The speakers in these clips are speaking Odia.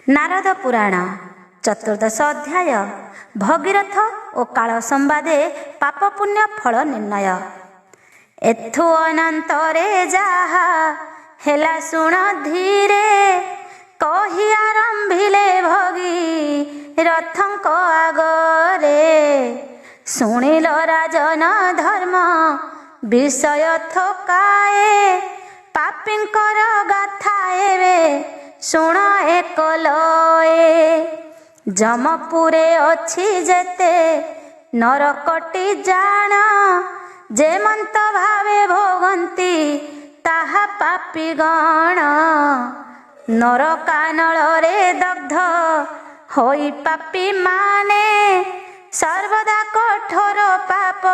ନାରଦ ପୁରାଣ ଚତୁର୍ଦ୍ଦଶ ଅଧ୍ୟାୟ, ଭଗୀରଥ ଓ କାଳ ସମ୍ବାଦେ ପାପ ପୁଣ୍ୟ ଫଳ ନିର୍ଣ୍ଣୟ। ଏଥୁ ଅନନ୍ତରେ ଯାହା ହେଲା ଶୁଣ ଧୀରେ, କହି ଆରମ୍ଭିଲେ ଭଗୀରଥଙ୍କ ଆଗରେ। ଶୁଣିଲ ରାଜନ ଧର୍ମ ବିଷୟ ଥୋକାଏ, ପାପୀଙ୍କର ଗାଥା ଏବେ ଶୁଣ ଏକ ଲଏ। ଯମପୁରେ ଅଛି ଯେତେ ନରକଟି ଜାଣ, ଯେମନ୍ତ ଭାବେ ଭୋଗନ୍ତି ତାହା ପାପୀ ଗଣ। ନରକାନଳରେ ଦଗ୍ଧ ହୋଇ ପାପୀ ମାନେ ସର୍ବଦା କଠୋର ପାପ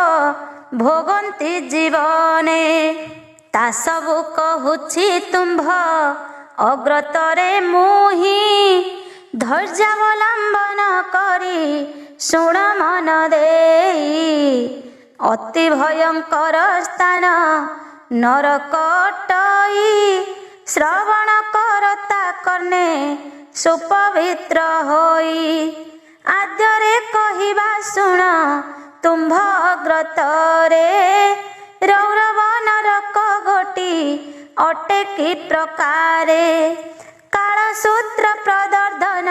ଭୋଗନ୍ତି ଜୀବନେ। ତା ସବୁ କହୁଛି ତୁମ୍ଭ ଅଗ୍ରତରେ ମୁହିଁ, ଧୈର୍ଯ୍ୟାବଲମ୍ବନ କରି ଶୁଣ ମନ ଦେଇ। ଅତି ଭୟଙ୍କର ସ୍ଥାନ ନରକ ଅଟଇ, ଶ୍ରବଣ କରତା କର୍ଣ୍ଣେ ସୁପବିତ୍ର ହୋଇ। ଆଦ୍ୟରେ କହିବା ଶୁଣ ତୁମ୍ଭ ଅଗ୍ରତରେ, ରୌରବ ନରକ ଗୋଟି ଅଟେ କି ପ୍ରକାରେ। କାଳସୂତ୍ର ପ୍ରଦର୍ଶନ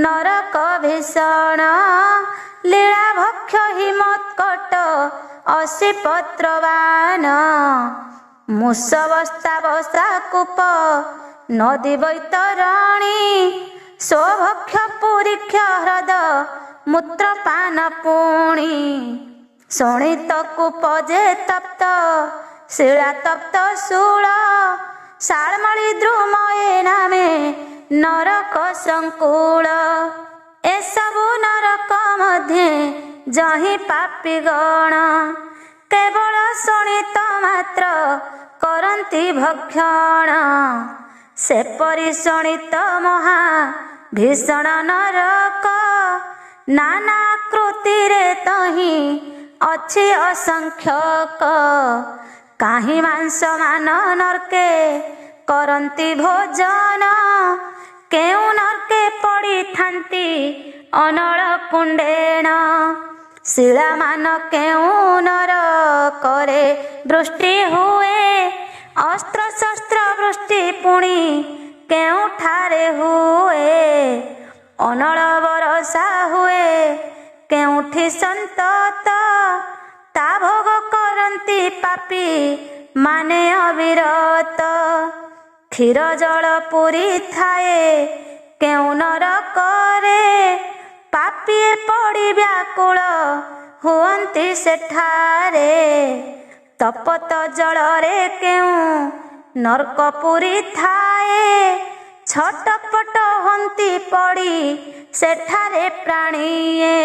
ନରକ ଭୀଷଣ, ଲୀଳା ଭକ୍ଷ ହିମୋତ୍କଟ ଅସି ପତ୍ରବାନ। ମୂଷବସ୍ତା ବସା କୂପ ନଦୀ ବୈତରଣୀ, ସ୍ୱଭକ୍ଷ ପୁରୀକ୍ଷ ହ୍ରଦ ମୂତ୍ରପାନ ପୁଣି। ଶୋଣିତ କୂପ ଯେ ତପ୍ତ ଶିଳା ତପ୍ତ ଶୂଳ, ଶାଳମଳି ଦ୍ରୁମ ଏ ନାମେ ନରକ ସଂକୁଳ। ଏସବୁ ନରକ ମଧ୍ୟେ ଯହିଁ ପାପୀ ଗଣ, କେବଳ ଶୋଣିତ ମାତ୍ର କରନ୍ତି ଭକ୍ଷଣ। ସେପରି ଶୋଣିତ ମହା ଭୀଷଣ ନରକ, ନାନା ଆକୃତିରେ ତହିଁ ଅଛି ଅସଂଖ୍ୟକ। କାହିଁ ମାଂସମାନ ନର୍କେ କରନ୍ତି ଭୋଜନ, କେଉଁ ନର୍କେ ପଡ଼ିଥାନ୍ତି ଅନଳ କୁଣ୍ଡେଣ। ଶିଳାମାନ କେଉଁ ନରକରେ ବୃଷ୍ଟି ହୁଏ, ଅସ୍ତ୍ରଶସ୍ତ୍ର ବୃଷ୍ଟି ପୁଣି କେଉଁଠାରେ ହୁଏ। ଅନଳ ବରଷା ହୁଏ କେଉଁଠି ସନ୍ତତ, ତା ଭୋଗ କରନ୍ତି ପାପୀ ମାନେ ଅବିରତ। କ୍ଷୀର ଜଳ ପୁରୀ ଥାଏ କେଉଁ ନରକରେ, ପାପିଏ ପଡ଼ି ବ୍ୟାକୁଳ ହୁଅନ୍ତି ସେଠାରେ। ତପତ ଜଳରେ କେଉଁ ନର୍କ ପୁରୀ ଥାଏ, ଛଟପଟ ହୁଅନ୍ତି ପଡ଼ି ସେଠାରେ ପ୍ରାଣୀଏ।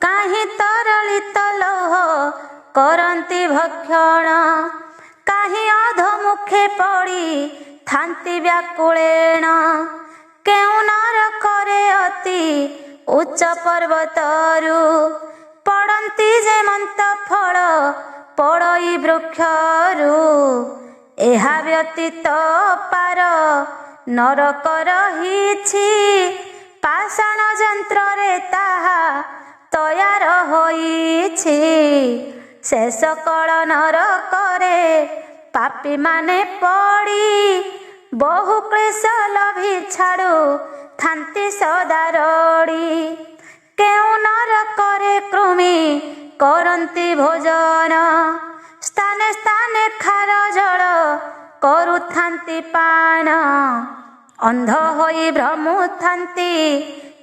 କାହିଁ ତରଳିତ ଲୌହ କରନ୍ତି ଭକ୍ଷଣ, କାହିଁ ଅଧୋମୁଖେ ପଡ଼ି ଥାନ୍ତି ବ୍ୟାକୁଳେଣ। କେଉଁ ନରକରେ ଅତି ଉଚ୍ଚ ପର୍ବତରୁ, ପଡ଼ନ୍ତି ଯେମନ୍ତ ଫଳ ପଡ଼ଇ ବୃକ୍ଷରୁ। ଏହା ବ୍ୟତୀତ ପାର ନରକ ରହିଛି, ପାଷାଣ ଯନ୍ତ୍ରରେ ତାହା ତୟାର ହୋଇଛି। ଶେଷ କଳ ନରକରେ ପାପୀମାନେ ପଡ଼ି, ବହୁ କ୍ଳେଶ ଲଭି ଛାଡ଼ୁ ଥାନ୍ତି ସଦାରଡ଼ି। କେଉଁ ନରକରେ କୃମି କରନ୍ତି ଭୋଜନ, ସ୍ଥାନେ ସ୍ଥାନେ ଖାର ଜଳ କରୁଥାନ୍ତି ପାନ। ଅନ୍ଧ ହୋଇ ଭ୍ରମୁଥାନ୍ତି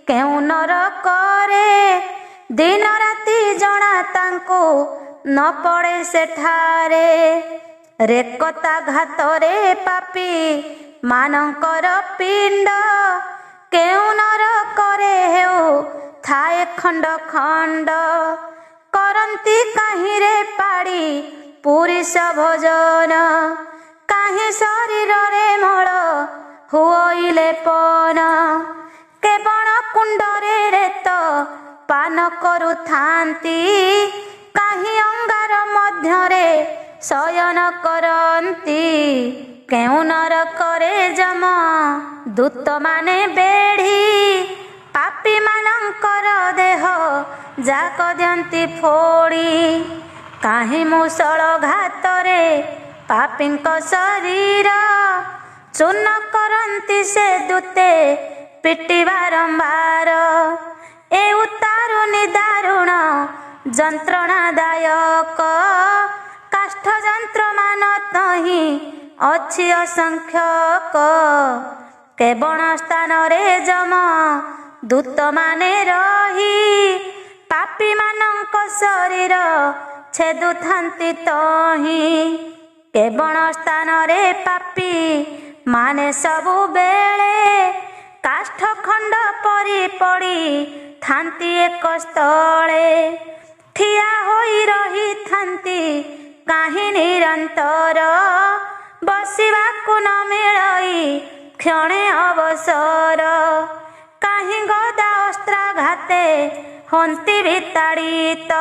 କେଉଁ ନରକରେ, ଦିନ ରାତି ଜଣା ତାଙ୍କୁ ନ ପଡ଼େ ସେଠାରେ। ରେକତା ଘାତରେ ପାପୀ ମାନଙ୍କର ପିଣ୍ଡ, କେଉଁ ନରକରେ ହେଉ ଥାଏ ଖଣ୍ଡ ଖଣ୍ଡ। କରନ୍ତି କାହିଁରେ ପାଡ଼ି ପୁରୁଷ ଭୋଜନ, କାହିଁ ଶରୀରରେ ମଳ ହୁଅଇ ଲେପନ। କେବଳ କୁଣ୍ଡରେ ରେତ ପାନ କରୁଥାନ୍ତି, କାହିଁ ଅଙ୍ଗାର ମଧ୍ୟରେ ଶୟନ କରନ୍ତି। କେଉଁ ନରକରେ ଯମ ଦୂତମାନେ ବେଢ଼ି ପାପୀମାନଙ୍କର ଦେହ ଯାକ ଦିଅନ୍ତି ଫୋଡ଼ି। କାହିଁ ମୁଷଳ ଘାତରେ ପାପୀଙ୍କ ଶରୀର ଚୂର୍ଣ୍ଣ କରନ୍ତି ସେ ଦୂତେ ପିଟି ବାରମ୍ବାର। ଏ ଉତାରୁ ନିଦାରୁଣ ଯନ୍ତ୍ରଣାଦାୟକ କାଷ୍ଠ ଯନ୍ତ୍ରମାନ ତହିଁ ଅଛି ଅସଂଖ୍ୟକ। କେବଣ ସ୍ଥାନରେ ଯମ ଦୂତମାନେ ରହି ପାପୀମାନଙ୍କ ଶରୀର ଛେଦୁଥାନ୍ତି ତହିଁ। କେବଣ ସ୍ଥାନରେ ପାପୀ ମାନେ ସବୁବେଳେ କାଷ୍ଠ ଖଣ୍ଡ ପରି ପଡ଼ି ଥାନ୍ତି ଏକ ସ୍ଥଳେ। ଠିଆ ହୋଇ ରହିଥାନ୍ତି କାହିଁ ନିରନ୍ତର ବସିବାକୁ ନ ମିଳଇ କ୍ଷଣେ ଅବସର। କାହିଁ ଗଦା ଅସ୍ତ୍ରାଘାତେ ହନ୍ତି ବିତାଡ଼ିତ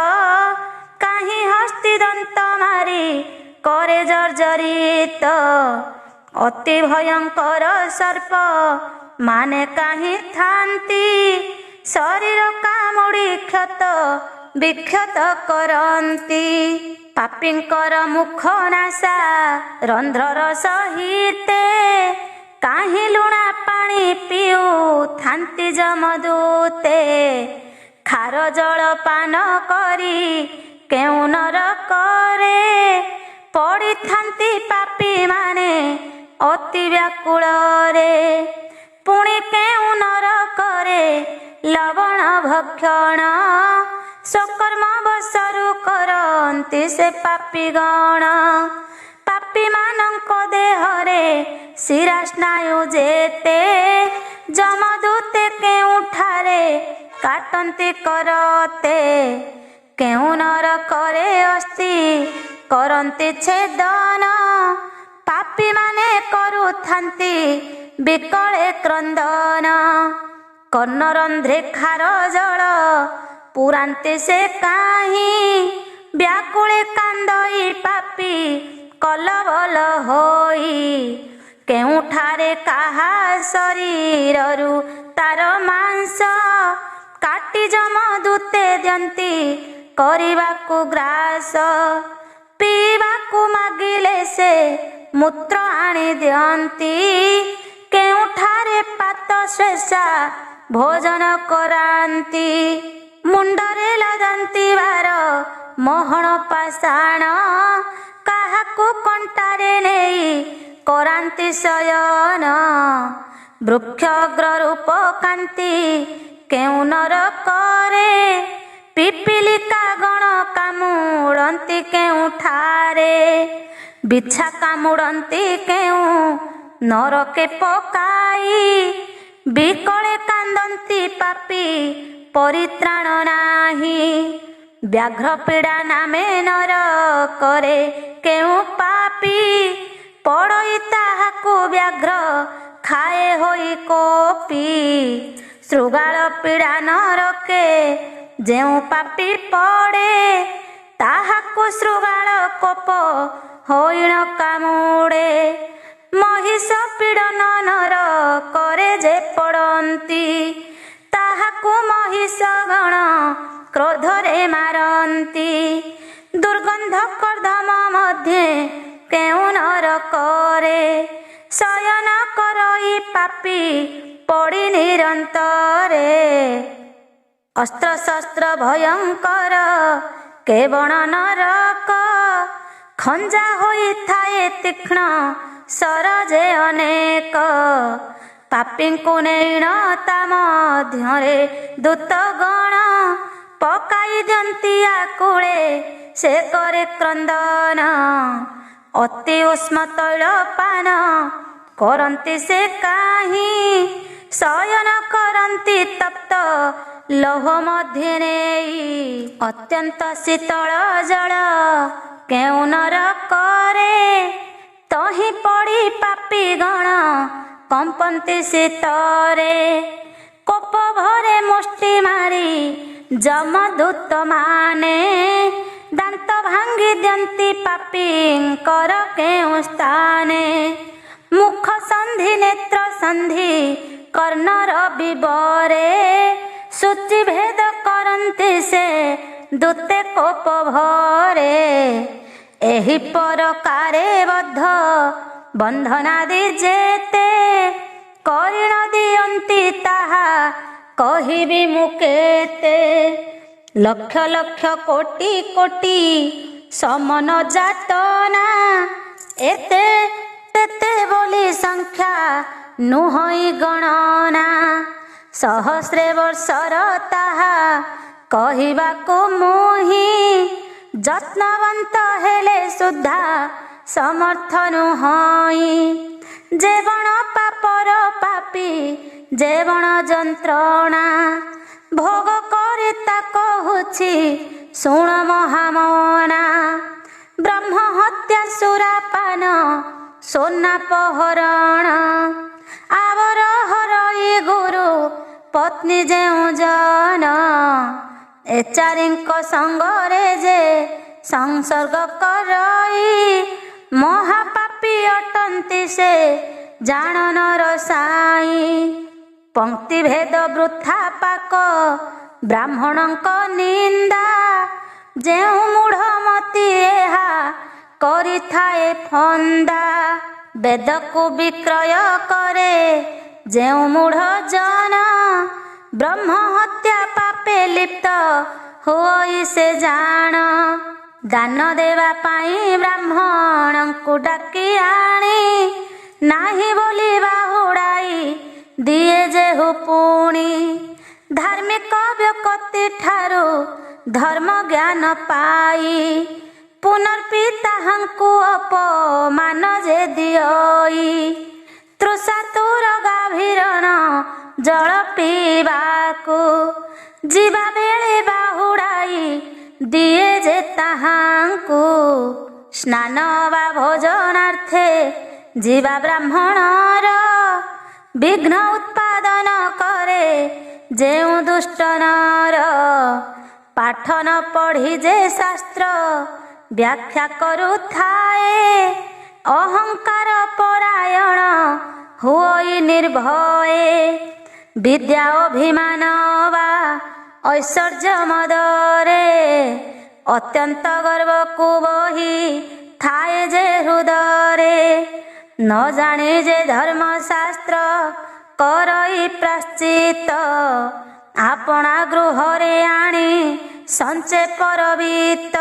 କାହିଁ ହସ୍ତି ଦନ୍ତ ମାରି କରେ ଜର୍ଜରିତ। ଅତି ଭୟଙ୍କର ସର୍ପ ମାନେ କାହିଁ ଥାନ୍ତି ଶରୀର କାମୁଡ଼ି କ୍ଷତ ବିକ୍ଷତ କରନ୍ତି। ପାପୀଙ୍କର ମୁଖ ନାସା ରନ୍ଧ୍ରର ସହିତେ କାହିଁ ଲୁଣା ପାଣି ପିଉଥାନ୍ତି ଯମଦୂତେ। ଖାର ଜଳ ପାନ କରି କେଉଁ ନରକରେ ପଡ଼ିଥାନ୍ତି ପାପୀମାନେ ଅତି ବ୍ୟାକୁଳରେ। ପୁଣି କେଉଁ ନରକରେ ଲବଣ ଭକ୍ଷଣ ସ୍ୱକର୍ମ ବଶରୁ କରନ୍ତି ସେ ପାପୀଗଣ। ପାପୀମାନଙ୍କ ଦେହରେ ଶିରା ସ୍ନାୟୁ ଯେତେ ଯମଦୂତେ କେଉଁଠାରେ କାଟନ୍ତି କରତେ। କେଉଁ ନରକରେ ଅସ୍ଥି କରନ୍ତି ଛେଦନ ପାପୀମାନେ କରୁଥାନ୍ତି ବିକଳେ କ୍ରନ୍ଦନ। କର୍ଣ୍ଣରନ୍ଧ୍ରେ ଖାର ଜଳ ପୁରାନ୍ତି ସେ କାହିଁ ବ୍ୟାକୁଳେ କାନ୍ଦଇ ପାପୀ କଲବଲ ହୋଇ। କେଉଁଠାରେ କାହା ଶରୀରରୁ ତାର ମାଂସ କାଟି ଯମଦୂତେ ଦିଅନ୍ତି କରିବାକୁ ଗ୍ରାସ। ପିଇବାକୁ ମାଗିଲେ ସେ ମୂତ୍ର ଆଣି ଦିଅନ୍ତି କେଉଁଠାରେ ପାତ ଶେଷା ଭୋଜନ କରାନ୍ତି। ମୁଣ୍ଡରେ ଲଗାନ୍ତି ବାର ମହଣ ପାଷାଣ କାହାକୁ କଣ୍ଟାରେ ନେଇ କରାନ୍ତି ଶୟନ। ବୃକ୍ଷଗ୍ର ପକାନ୍ତି କେଉଁ ନରକରେ ପିପିଲିକା ଗଣ କାମୁଡ଼ନ୍ତି କେଉଁଠାରେ। ବିଛା କାମୁଡ଼ନ୍ତି କେଉଁ ନରକେ ପକାଇ ବିକଳେ କାନ୍ଦନ୍ତି ପାପୀ ପରିତ୍ରାଣ ନାହିଁ। ବ୍ୟାଘ୍ର ପୀଡ଼ା ନାମେ ନରକରେ କେଉଁ ପାପୀ ପଡ଼ଇ ତାହାକୁ ବ୍ୟାଘ୍ର ଖାଏ ହୋଇ କୋପି। ଶୃଗାଳ ପୀଡ଼ା ନରକେ ଯେଉଁ ପାପୀ ପଡ଼େ ତାହାକୁ ଶୃଗାଳ କୋପ ହୋଇଣ କାମୁଡ଼େ। ମହିଷ ପୀଡ଼ନ ନରକରେ ଯେ ପଡ଼ନ୍ତି ତାହାକୁ ମହିଷ ଗଣ କ୍ରୋଧରେ ମାରନ୍ତି। ଦୁର୍ଗନ୍ଧ କର୍ଦ୍ଦମ ମଧ୍ୟେ କେଉଁ ନରକରେ ଶୟନ କରଇ ପାପୀ ପଡ଼ି ନିରନ୍ତରେ। ଅସ୍ତ୍ରଶସ୍ତ୍ର ଭୟଙ୍କର କେବଣ ନରକ ଖଞ୍ଜା ହୋଇଥାଏ ତୀକ୍ଷ୍ଣ ଶର ଯେ ଅନେକ। ପାପୀଙ୍କୁ ନେଇଣ ତା ମଧ୍ୟରେ ଦୂତଗଣ ପକାଇ ଦିଅନ୍ତି ଆକୁଳେ ସେ କରେ କ୍ରନ୍ଦନ। ଅତି ଉଷ୍ମ ତୈଳ ପାନ କରନ୍ତି ସେ କାହିଁ ଶୟନ କରନ୍ତି ତପ୍ତ ଲୌହ ମଧ୍ୟେ ନେଇ। ଅତ୍ୟନ୍ତ ଶୀତଳ ଜଳ କେଉଁ ନରକରେ ତହିଁ ପଡ଼ି ପାପୀଗଣ କମ୍ପନ୍ତି ଶୀତରେ। କୋପ ଭରେ ମୁଷ୍ଟି ମାରି ଯମଦୂତମାନେ ଦାନ୍ତ ଭାଙ୍ଗି ଦିଅନ୍ତି ପାପୀଙ୍କର କେଉଁ ସ୍ଥାନେ। ନେତ୍ର ସନ୍ଧି କର୍ଣ୍ଣର ବିବରେ, ସୂଚି ଭେଦ କରନ୍ତି ସେ ଦୂତେ କୋପ ଭରେ। ଏହି ପରକାରେ ବଦ୍ଧ ବନ୍ଧନାଦି ଯେତେ କରିଣ ଦିଅନ୍ତି, ତାହା କହିବି ମୁଁ କେତେ। ଲକ୍ଷ ଲକ୍ଷ କୋଟି କୋଟି ସମନ ଯାତନା, ଏତେ ତେତେ ବୋଲି ସଂଖ୍ୟା ନୁହଇ ଗଣନା। ସହସ୍ରେ ବର୍ଷର ତାହା କହିବାକୁ ମୁହିଁ ଯତ୍ନବନ୍ତ ହେଲେ ସୁଦ୍ଧା ସମର୍ଥ ନୁହଇ। ଯେବଣ ପାପର ପାପୀ ଯେବଣ ଯନ୍ତ୍ରଣା ଭୋଗ କରି ତା କହୁଛି ଶୁଣ ମହାମନା। ବ୍ରହ୍ମ ହତ୍ୟା ସୁରାପାନ ସୋନାପହରଣ, ଆବର ହରଇ ଗୁରୁ ପତ୍ନୀ ଯେଉଁ ଜନ, ଏଚାରୀଙ୍କ ସଙ୍ଗରେ ଯେ ସଂସର୍ଗ କରଇ, ମହାପାପୀ ଅଟନ୍ତି ସେ ଜାଣ ନର ସାଇ। ପଙ୍କ୍ତି ଭେଦ ବୃଥା ପାକ ବ୍ରାହ୍ମଣଙ୍କ ନିନ୍ଦା, ଯେଉଁ ମୂଢ଼ମତି ଏହା କରିଥାଏ ଫନ୍ଦା। ବେଦକୁ ବିକ୍ରୟ କରେ ଯେଉଁ ମୂଢ଼ ଜନ, ବ୍ରହ୍ମ ହତ୍ୟା ପାପେ ଲିପ୍ତ ହୁଅଇ ସେ ଜାଣ। ଦାନ ଦେବା ପାଇଁ ବ୍ରାହ୍ମଣଙ୍କୁ ଡାକି ଆଣି, ନାହିଁ ବୋଲି ବାହୁଡ଼ାଇ ଦିଏ ଯେହୁ ପୁଣି। ଧାର୍ମିକ ବ୍ୟକ୍ତି ଠାରୁ ଧର୍ମ ଜ୍ଞାନ ପାଇ, ପୁନର୍ପି ତାହାଙ୍କୁ ଅପମାନ ଯେ ଦିଅଇ। ତୃଷାତୁର ଗାଭୀରଣ ଜଳ ପିଇବାକୁ ଯିବା ବେଳେ, ବାହୁଡ଼ାଇ ଦିଏ ଯେ ତାହାଙ୍କୁ। ସ୍ନାନ ବା ଭୋଜନାର୍ଥେ ଯିବା ବ୍ରାହ୍ମଣର, ବିଘ୍ନ ଉତ୍ପାଦନ କରେ ଯେଉଁ ଦୁଷ୍ଟ ନର। ପାଠ ନ ପଢ଼ି ଯେ ଶାସ୍ତ୍ର ବ୍ୟାଖ୍ୟା କରୁଥାଏ, ଅହଙ୍କାର ପରାୟଣ ହୁଅଇ ନିର୍ଭଏ। ବିଦ୍ୟା ଅଭିମାନ ବା ଐଶ୍ୱର୍ଯ୍ୟ ମଦରେ, ଅତ୍ୟନ୍ତ ଗର୍ବକୁ ବହି ଥାଏ ଯେ ହୃଦରେ। ନ ଜାଣି ଯେ ଧର୍ମଶାସ୍ତ୍ର କରଇ ପ୍ରାଶ୍ଚିତ, ଆପଣା ଗୃହରେ ଆଣି ସଞ୍ଚେ ପରବିତ।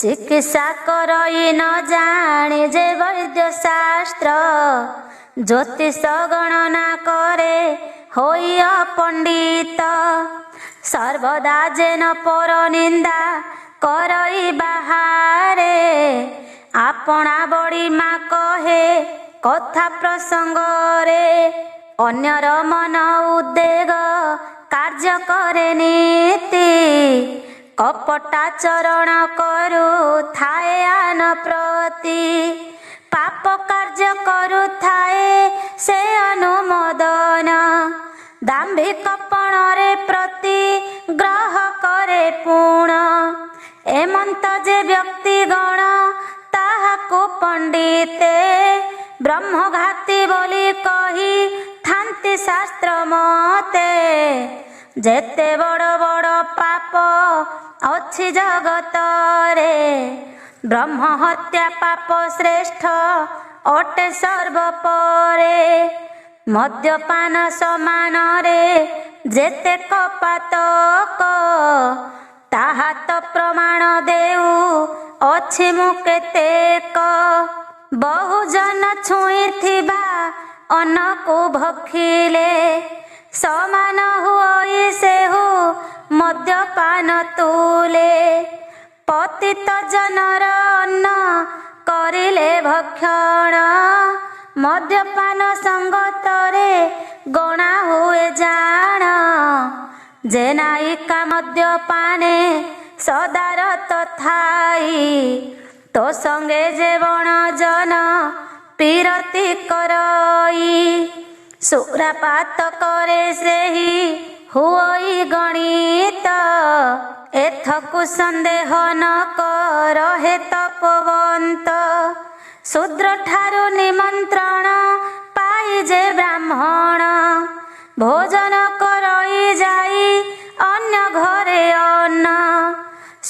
ଚିକିତ୍ସା କରଇ ନ ଜାଣି ଯେ ବୈଦ୍ୟ ଶାସ୍ତ୍ର, ଜ୍ୟୋତିଷ ଗଣନା କରେ ହୋଇ ଅପଣ୍ଡିତ। ସର୍ବଦା ଯେନ ପର ନିନ୍ଦା କରଇ ବାହାରେ, ଆପଣା ବଡ଼ିମା କହେ କଥା ପ୍ରସଙ୍ଗରେ। ଅନ୍ୟର ମନ ଉଦ୍ବେଗ କାର୍ଯ୍ୟ କରେ ନୀତି, କପଟାଚରଣ କରୁଥାଏ ଆନ ପ୍ରତି। ପାପ କାର୍ଯ୍ୟ କରୁଥାଏ ସେ ଅନୁମୋଦନ, ଦାମ୍ଭିକପଣରେ ପ୍ରତି ଗ୍ରହ କରେ ପୁଣ। ଏମନ୍ତ ଯେ ବ୍ୟକ୍ତିଗଣ ତାହାକୁ ପଣ୍ଡିତେ, ବ୍ରହ୍ମଘାତୀ ବୋଲି କହି ଥାନ୍ତି ଶାସ୍ତ୍ର ମତେ। ଯେତେ ବଡ଼ ବଡ଼ ପାପ ଅଛି ଜଗତରେ, ବ୍ରହ୍ମ ହତ୍ୟା ପାପ ଶ୍ରେଷ୍ଠ ଅଟେ ସର୍ବପରେ। ମଦ୍ୟପାନ ସମାନରେ ଯେତେକ ପାତକ, ତାହା ତ ପ୍ରମାଣ ଦେଉ ଅଛି ମୁଁ କେତେକ। ବହୁଜନ ଛୁଇଁଥିବା ଅନ୍ନକୁ ଭକ୍ଷିଲେ, ସମାନ ହୁଅଇ ସେହୁ ମଦ୍ୟପାନ ତୁଲେ। ପତିତ ଜନର ଅନ୍ନ କରିଲେ ଭକ୍ଷଣ, ମଦ୍ୟପାନ ସଙ୍ଗତରେ ଗଣା ହୁଏ ଜାଣ। ଯେ ନାୟିକା ମଦ୍ୟପାନେ ସଦାରତ ଥାଇ, ତୋ ସଙ୍ଗେ ଯେ ବଣ ଜନ ପୀରତି କରଇ। ସୁରାପାତ କରେ ସେହି ହୁଅଇ ଗଣିତ, ଏଥକୁ ସନ୍ଦେହ ନ କର ହେ ତପୋବନ୍ତ। ଶୂଦ୍ର ଠାରୁ ନିମନ୍ତ୍ରଣ ପାଇ ଖାଇ ଯେ ବ୍ରାହ୍ମଣ, ଭୋଜନ କରଇ ଯାଇ ଅନ୍ୟ ଘରେ ଅନ୍ନ।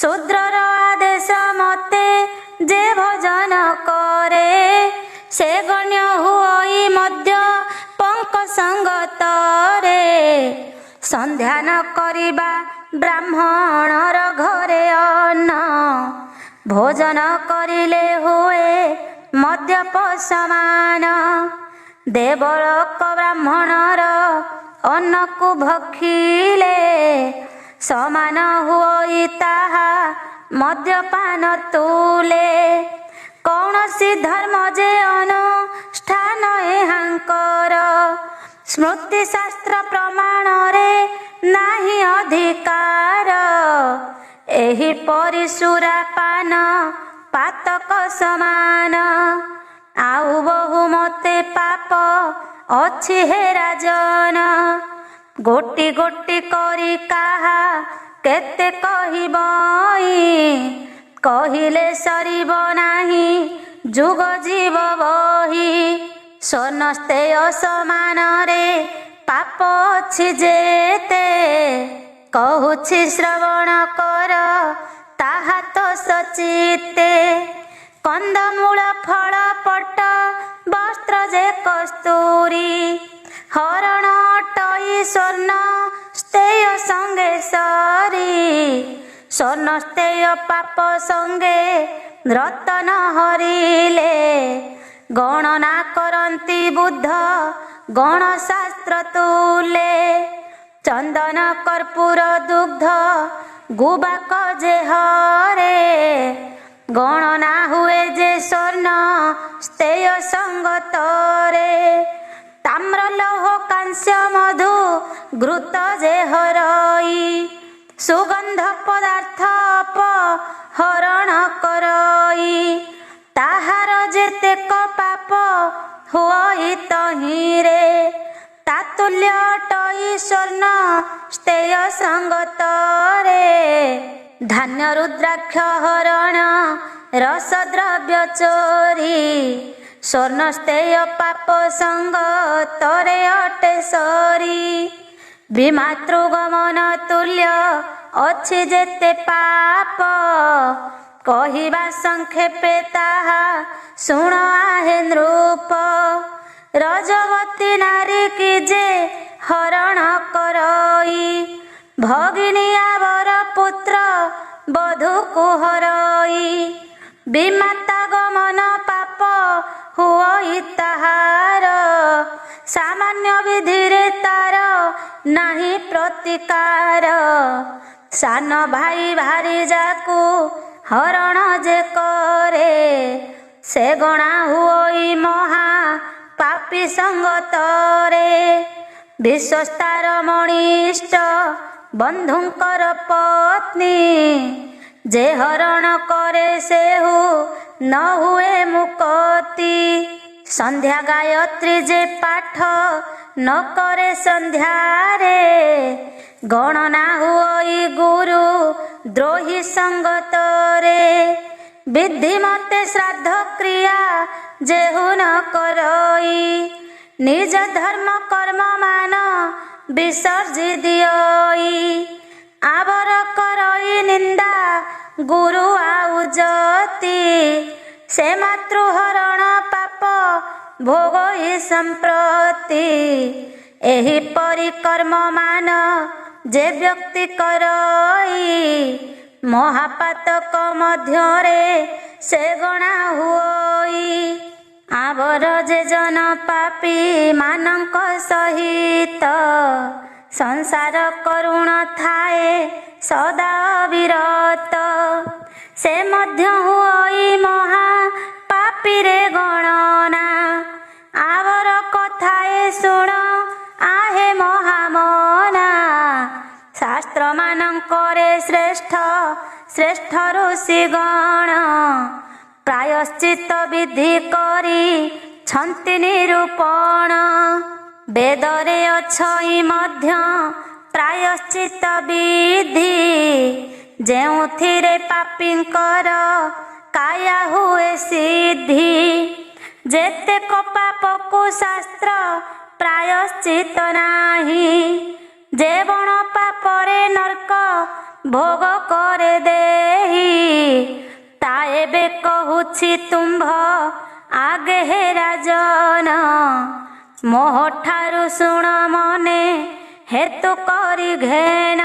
ଶୂଦ୍ରର ଆଦେଶ ମତେ ଯେ ଭୋଜନ କରେ, ସେ ଗଣ୍ୟ ହୁଅଇ ମଧ୍ୟ ପଙ୍କ ସଙ୍ଗତରେ। ସନ୍ଧ୍ୟା ନ କରିବା ବ୍ରାହ୍ମଣର ଘରେ ଅନ୍ନ, ଭୋଜନ କରିଲେ ହୁଏ ମଦ୍ୟପ ସମାନ। ଦେବଲୋକ ବ୍ରାହ୍ମଣର ଅନ୍ନକୁ ଭକ୍ଷିଲେ, ସମାନ ହୁଅଇ ତାହା ମଦ୍ୟପାନ ତୁଲେ। କୌଣସି ଧର୍ମ ଯେ ଅନୁଷ୍ଠାନ ଏହାଙ୍କର, ସ୍ମୃତି ଶାସ୍ତ୍ର ପ୍ରମାଣରେ ନାହିଁ ଅଧିକାର। ଏହିପରି ସୁରାପାନ ପାତକ ସମାନ, ଆଉ ବହୁ ମତେ ପାପ ଅଛି ହେ ରାଜନ। ଗୋଟି ଗୋଟି କରି କାହା କେତେ କହିବଇ, କହିଲେ ସରିବ ନାହିଁ ଯୁଗ ଜୀବ ବହି। ସ୍ୱର୍ଣ୍ଣସ୍ତେୟ ସମାନରେ ପାପ ଅଛି ଯେତେ, କହୁଛି ଶ୍ରବଣ କର ତାହା ତ ସଚିତେ। କନ୍ଦମୂଳ ଫଳ ପଟ ବସ୍ତ୍ର ଯେ କସ୍ତୁରୀ, ହରଣ ଅଟଇ ସ୍ୱର୍ଣ୍ଣ ସ୍ତେୟ ସଙ୍ଗେ ସରି। ସ୍ୱର୍ଣ୍ଣସ୍ତେୟ ପାପ ସଙ୍ଗେ ରତନ ହରିଲେ, ଗଣନା କରନ୍ତି ବୁଦ୍ଧ ଗଣଶାସ୍ତ୍ର ତୁଲେ। ଚନ୍ଦନ କର୍ପୂର ଦୁଗ୍ଧ ଗୁବାକ ଯେ ହରେ, ଗଣନା ହୁଏ ଯେ ସ୍ୱର୍ଣ୍ଣ ସ୍ତେୟ ସଙ୍ଗତରେ। ତାମ୍ର ଲୌହ କାଂସ୍ୟ ମଧୁ ଘୃତ ଯେ ହରଇ, ସୁଗନ୍ଧ ପଦାର୍ଥ ହରଣ କରଇ। ତାହାର ଯେତେକ ପାପ ହୁଅଇ ତହିଁରେ, ତାତୁଲ୍ୟ ଅଟଇ ସ୍ୱର୍ଣ୍ଣ ସ୍ତେୟ ସଙ୍ଗତରେ। ଧାନ୍ୟ ରୁଦ୍ରାକ୍ଷ ହରଣ ରସଦ୍ରବ୍ୟ ଚୋରି, ସ୍ୱର୍ଣ୍ଣ ସ୍ତେୟ ପାପ ସଙ୍ଗତରେ ଅଟେ ସରି। ବିମାତୃଗମନ ତୁଲ୍ୟ ଅଛି ଯେତେ ପାପ, କହିବା ସଂକ୍ଷେପେ ତାହା ଶୁଣ ଆହେ ନୃପ। ରଜବତୀ ନାରୀ କି ଯେ ହରଣ କରଇ, ଭଗିନୀ ଆବର ପୁତ୍ର ବଧୂକୁ ହରଇ। ବିମାତା ଗମନ ପାପ ହୁଅଇ ତାହାର, ସାମାନ୍ୟ ବିଧିରେ ତାର ନାହିଁ ପ୍ରତିକାର। ସାନ ଭାଇ ଭାରିଯାକୁ ହରଣ ଯେ କରେ, ସେ ଗଣା ହୁଅଇ ମହା ପାପୀ ସଙ୍ଗତରେ। ବିଶ୍ୱସ୍ତାର ମଣିଷ୍ଠ ବନ୍ଧୁଙ୍କର ପତ୍ନୀ, ଯେ ହରଣ କରେ ସେହୁ ନ ହୁଏ ମୁକତି। ସନ୍ଧ୍ୟା ଗାୟତ୍ରୀ ଯେ ପାଠ ନ କରେ ସନ୍ଧ୍ୟାରେ, ଗଣନା ହୁଅଇ ଗୁରୁ ଦ୍ରୋହୀ ସଙ୍ଗତରେ। ବିଧି ମତେ ଶ୍ରାଦ୍ଧ କ୍ରିୟା ଯେହୁ ନ କରଇ, ନିଜ ଧର୍ମ କର୍ମ ମାନ ବିସର୍ଜି ଦିଅଇ। ଆବର କରଇ ନିନ୍ଦା ଗୁରୁ ଆଉ ଯତି, ସେ ମାତୃହରଣ ପାପ ଭୋଗଇ ସମ୍ପ୍ରତି। ଏହିପରି କର୍ମମାନ ଯେ ବ୍ୟକ୍ତି କରଇ, ମହାପାତକ ମଧ୍ୟରେ ସେ ଗଣା ହୁଅଇ। ଆବର ଯେ ଜନ ପାପୀ ମାନଙ୍କ ସହିତ, ସଂସାର କରୁଣ ଥାଏ ସଦା ଅବିରତ। ସେ ମଧ୍ୟ ହୁଅଇ ମହା ପାପୀରେ ଗଣନା, ଆବର କଥାଏ ଶୁଣ ଆହେ ମହାମନା। ଶାସ୍ତ୍ରମାନଙ୍କରେ ଶ୍ରେଷ୍ଠ ଶ୍ରେଷ୍ଠ ଋଷିଗଣ, ପ୍ରାୟଶ୍ଚିତ ବିଧି କରି ଛନ୍ତି ନିରୂପଣ। ବେଦରେ ଅଛଇ ମଧ୍ୟ ପ୍ରାୟଶ୍ଚିତ ବିଧି, ଯେଉଁଥିରେ ପାପୀଙ୍କର କାୟା ହୁଏ ସିଦ୍ଧି। ଯେତେକ ପାପକୁ ଶାସ୍ତ୍ର ପ୍ରାୟଶ୍ଚିତ ନାହିଁ। ଯେବଣ ପାପରେ ନର୍କ ଭୋଗ କରେ ଦେହି, ତା ଏବେ କହୁଛି ତୁମ୍ଭ ଆଗେ ହେ ରାଜନ। ମୋହଠାରୁ ଶୁଣ ମନେ ହେତୁ କରି ଘେନ।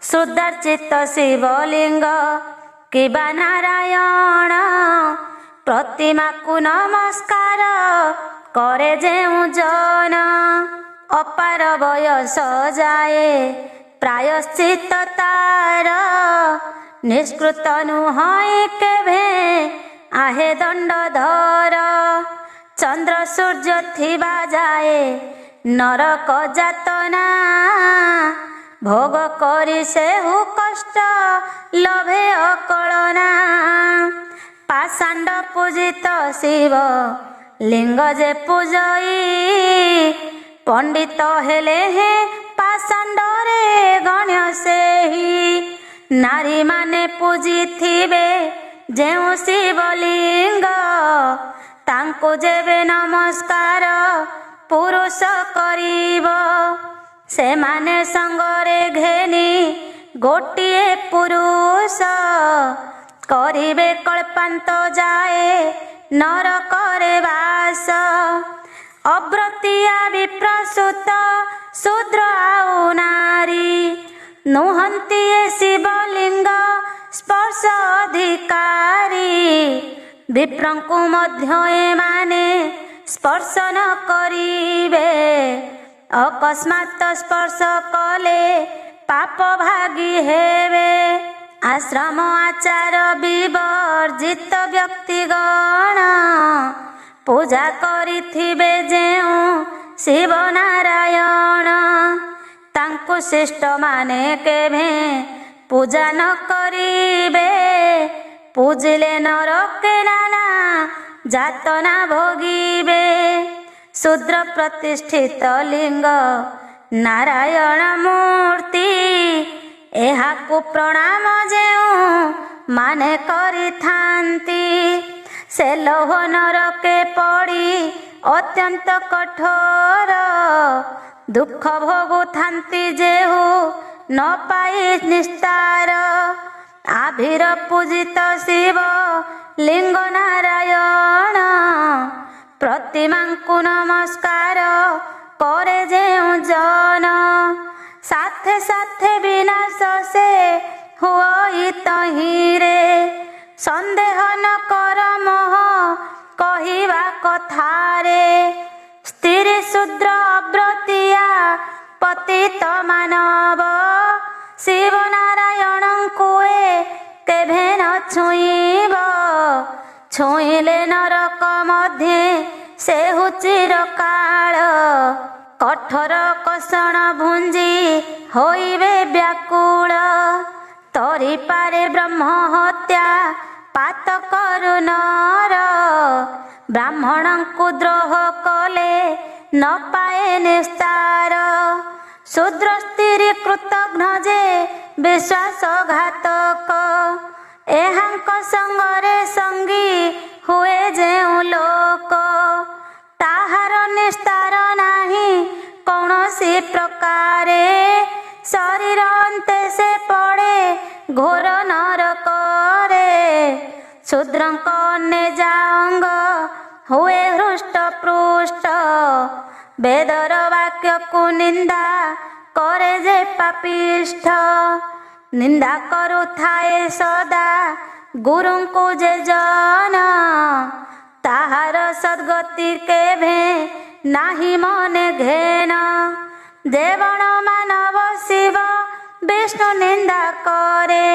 ସୁଦର୍ଚିତ ଶିବଲିଙ୍ଗ କିବା ନାରାୟଣ, ପ୍ରତିମାକୁ ନମସ୍କାର କରେ ଯେଉଁ ଜନ। ଅପାର ବୟସ ଯାଏ ପ୍ରାୟଶ୍ଚିତ ତାର, ନିଷ୍କୃତ ନୁହଁ କେଭେ ଆହେ ଦଣ୍ଡଧର। ଚନ୍ଦ୍ର ସୂର୍ଯ୍ୟ ଥିବା ଯାଏ ନରକ ଯାତନା, ଭୋଗ କରି ସେହୁ କଷ୍ଟ ଲଭେ ଅକଳନା। ପାଷାଣ୍ଡ ପୂଜିତ ଶିବ ଲିଙ୍ଗ ଯେ ପୂଜଇ, ପଣ୍ଡିତ ହେଲେ ହେ ପାଷାଣ୍ଡରେ ଗଣ୍ୟ ସେହି। ନାରୀମାନେ ପୂଜିଥିବେ ଯେଉଁ ଶିବଲିଙ୍ଗ, ତାଙ୍କୁ ଯେବେ ନମସ୍କାର ପୁରୁଷ କରିବ। ସେମାନେ ସଙ୍ଗରେ ଘେନି ଗୋଟିଏ ପୁରୁଷ, କରିବେ କଳ୍ପାନ୍ତ ଯାଏ ନରକରେ ବାସ। ଅବ୍ରତିଆ ବିପ୍ରସୂତ ଶୂଦ୍ର ଆଉ ନାରୀ, ନୁହନ୍ତି ଏ ଶିବଲିଙ୍ଗ ସ୍ପର୍ଶ ଅଧିକାରୀ। ବିପ୍ରଙ୍କୁ ମଧ୍ୟ ଏମାନେ ସ୍ପର୍ଶ ନ କରିବେ, ଅକସ୍ମାତ ସ୍ପର୍ଶ କଲେ ପାପ ଭାଗି ହେବେ। ଆଶ୍ରମ ଆଚାର ବିବର୍ଜିତ ବ୍ୟକ୍ତିଗଣ, ପୂଜା କରିଥିବେ ଯେଉଁ ଶିବ ନାରାୟଣ। ତାଙ୍କୁ ଶିଷ୍ଟମାନେ କେଭେ ପୂଜା ନ କରିବେ, ପୂଜିଲେ ନରକେ ନାନା ଯାତନା ଭୋଗିବେ। ଶୂଦ୍ର ପ୍ରତିଷ୍ଠିତ ଲିଙ୍ଗ ନାରାୟଣ ମୂର୍ତ୍ତି, ଏହାକୁ ପ୍ରଣାମ ଯେଉଁ ମାନେ କରିଥାନ୍ତି। ସେ ଲୌହ ନରକେ ପଡ଼ି ଅତ୍ୟନ୍ତ କଠୋର, ଦୁଃଖ ଭୋଗୁଥାନ୍ତି ଯେହୁ ନ ପାଇ ନିସ୍ତାର। ଆଭିର ପୂଜିତ ଶିବ ଲିଙ୍ଗ ନାରାୟଣ, ପ୍ରତିମାଙ୍କୁ ନମସ୍କାର କରେ ଯେଉଁ ଜନ। ସାଥେ ସାଥେ ବିନାଶ ସେ ହୁଅଇ ତହିଁରେ, ସନ୍ଦେହ ନ କର ମୋହ କହିବା କଥାରେ। ସ୍ତ୍ରୀ ଶୂଦ୍ର ଅବ୍ରତିଆ ପତିତ ମାନବ, ଶିବ ନାରାୟଣଙ୍କୁ ଏ କେଭେ ନ ଛୁଇଁବ। ଛୁଇଁଲେ ନରକ ମଧ୍ୟେ ସେହୁ ଚିରକାଳ, କଠୋର କଷଣ ଭୁଞ୍ଜି ହୋଇବେ ବ୍ୟାକୁଳ। ତରିପାରେ ବ୍ରହ୍ମ ହତ୍ୟା ପାତକରୁ ନର, ବ୍ରାହ୍ମଣଙ୍କୁ ଦ୍ରୋହ କଲେ ନ ପାଏ ନିସ୍ତାର। ଶୂଦ୍ର ସ୍ତ୍ରୀ କୃତଘ୍ନ ଯେ ବିଶ୍ୱାସଘାତକ, ଏହାଙ୍କ ସଙ୍ଗରେ ସଙ୍ଗୀ ହୁଏ ଯେଉଁ ଲୋକ। ତାହାର ନିସ୍ତାର ନାହିଁ କୌଣସି ପ୍ରକାରେ, ଶରୀର ଅନ୍ତେ ସେ ପଡ଼େ ଘୋର ନରକରେ। ଶୂଦ୍ରଙ୍କ ନେଜା ଅଙ୍ଗ ହୁଏ ହୃଷ୍ଟ ପୃଷ୍ଟ, ବେଦର ବାକ୍ୟକୁ ନିନ୍ଦା କରେ ଯେ ପାପିଷ୍ଠ। ନିନ୍ଦା କରୁଥାଏ ସଦା ଗୁରୁଙ୍କୁ ଯେ ଜନ, ତାହାର ସଦ୍ଗତି କେଭେ ନାହିଁ ମନେ ଘେନ। ଦେବଣ ମାନବ ଶିବ ବିଷ୍ଣୁ ନିନ୍ଦା କରେ,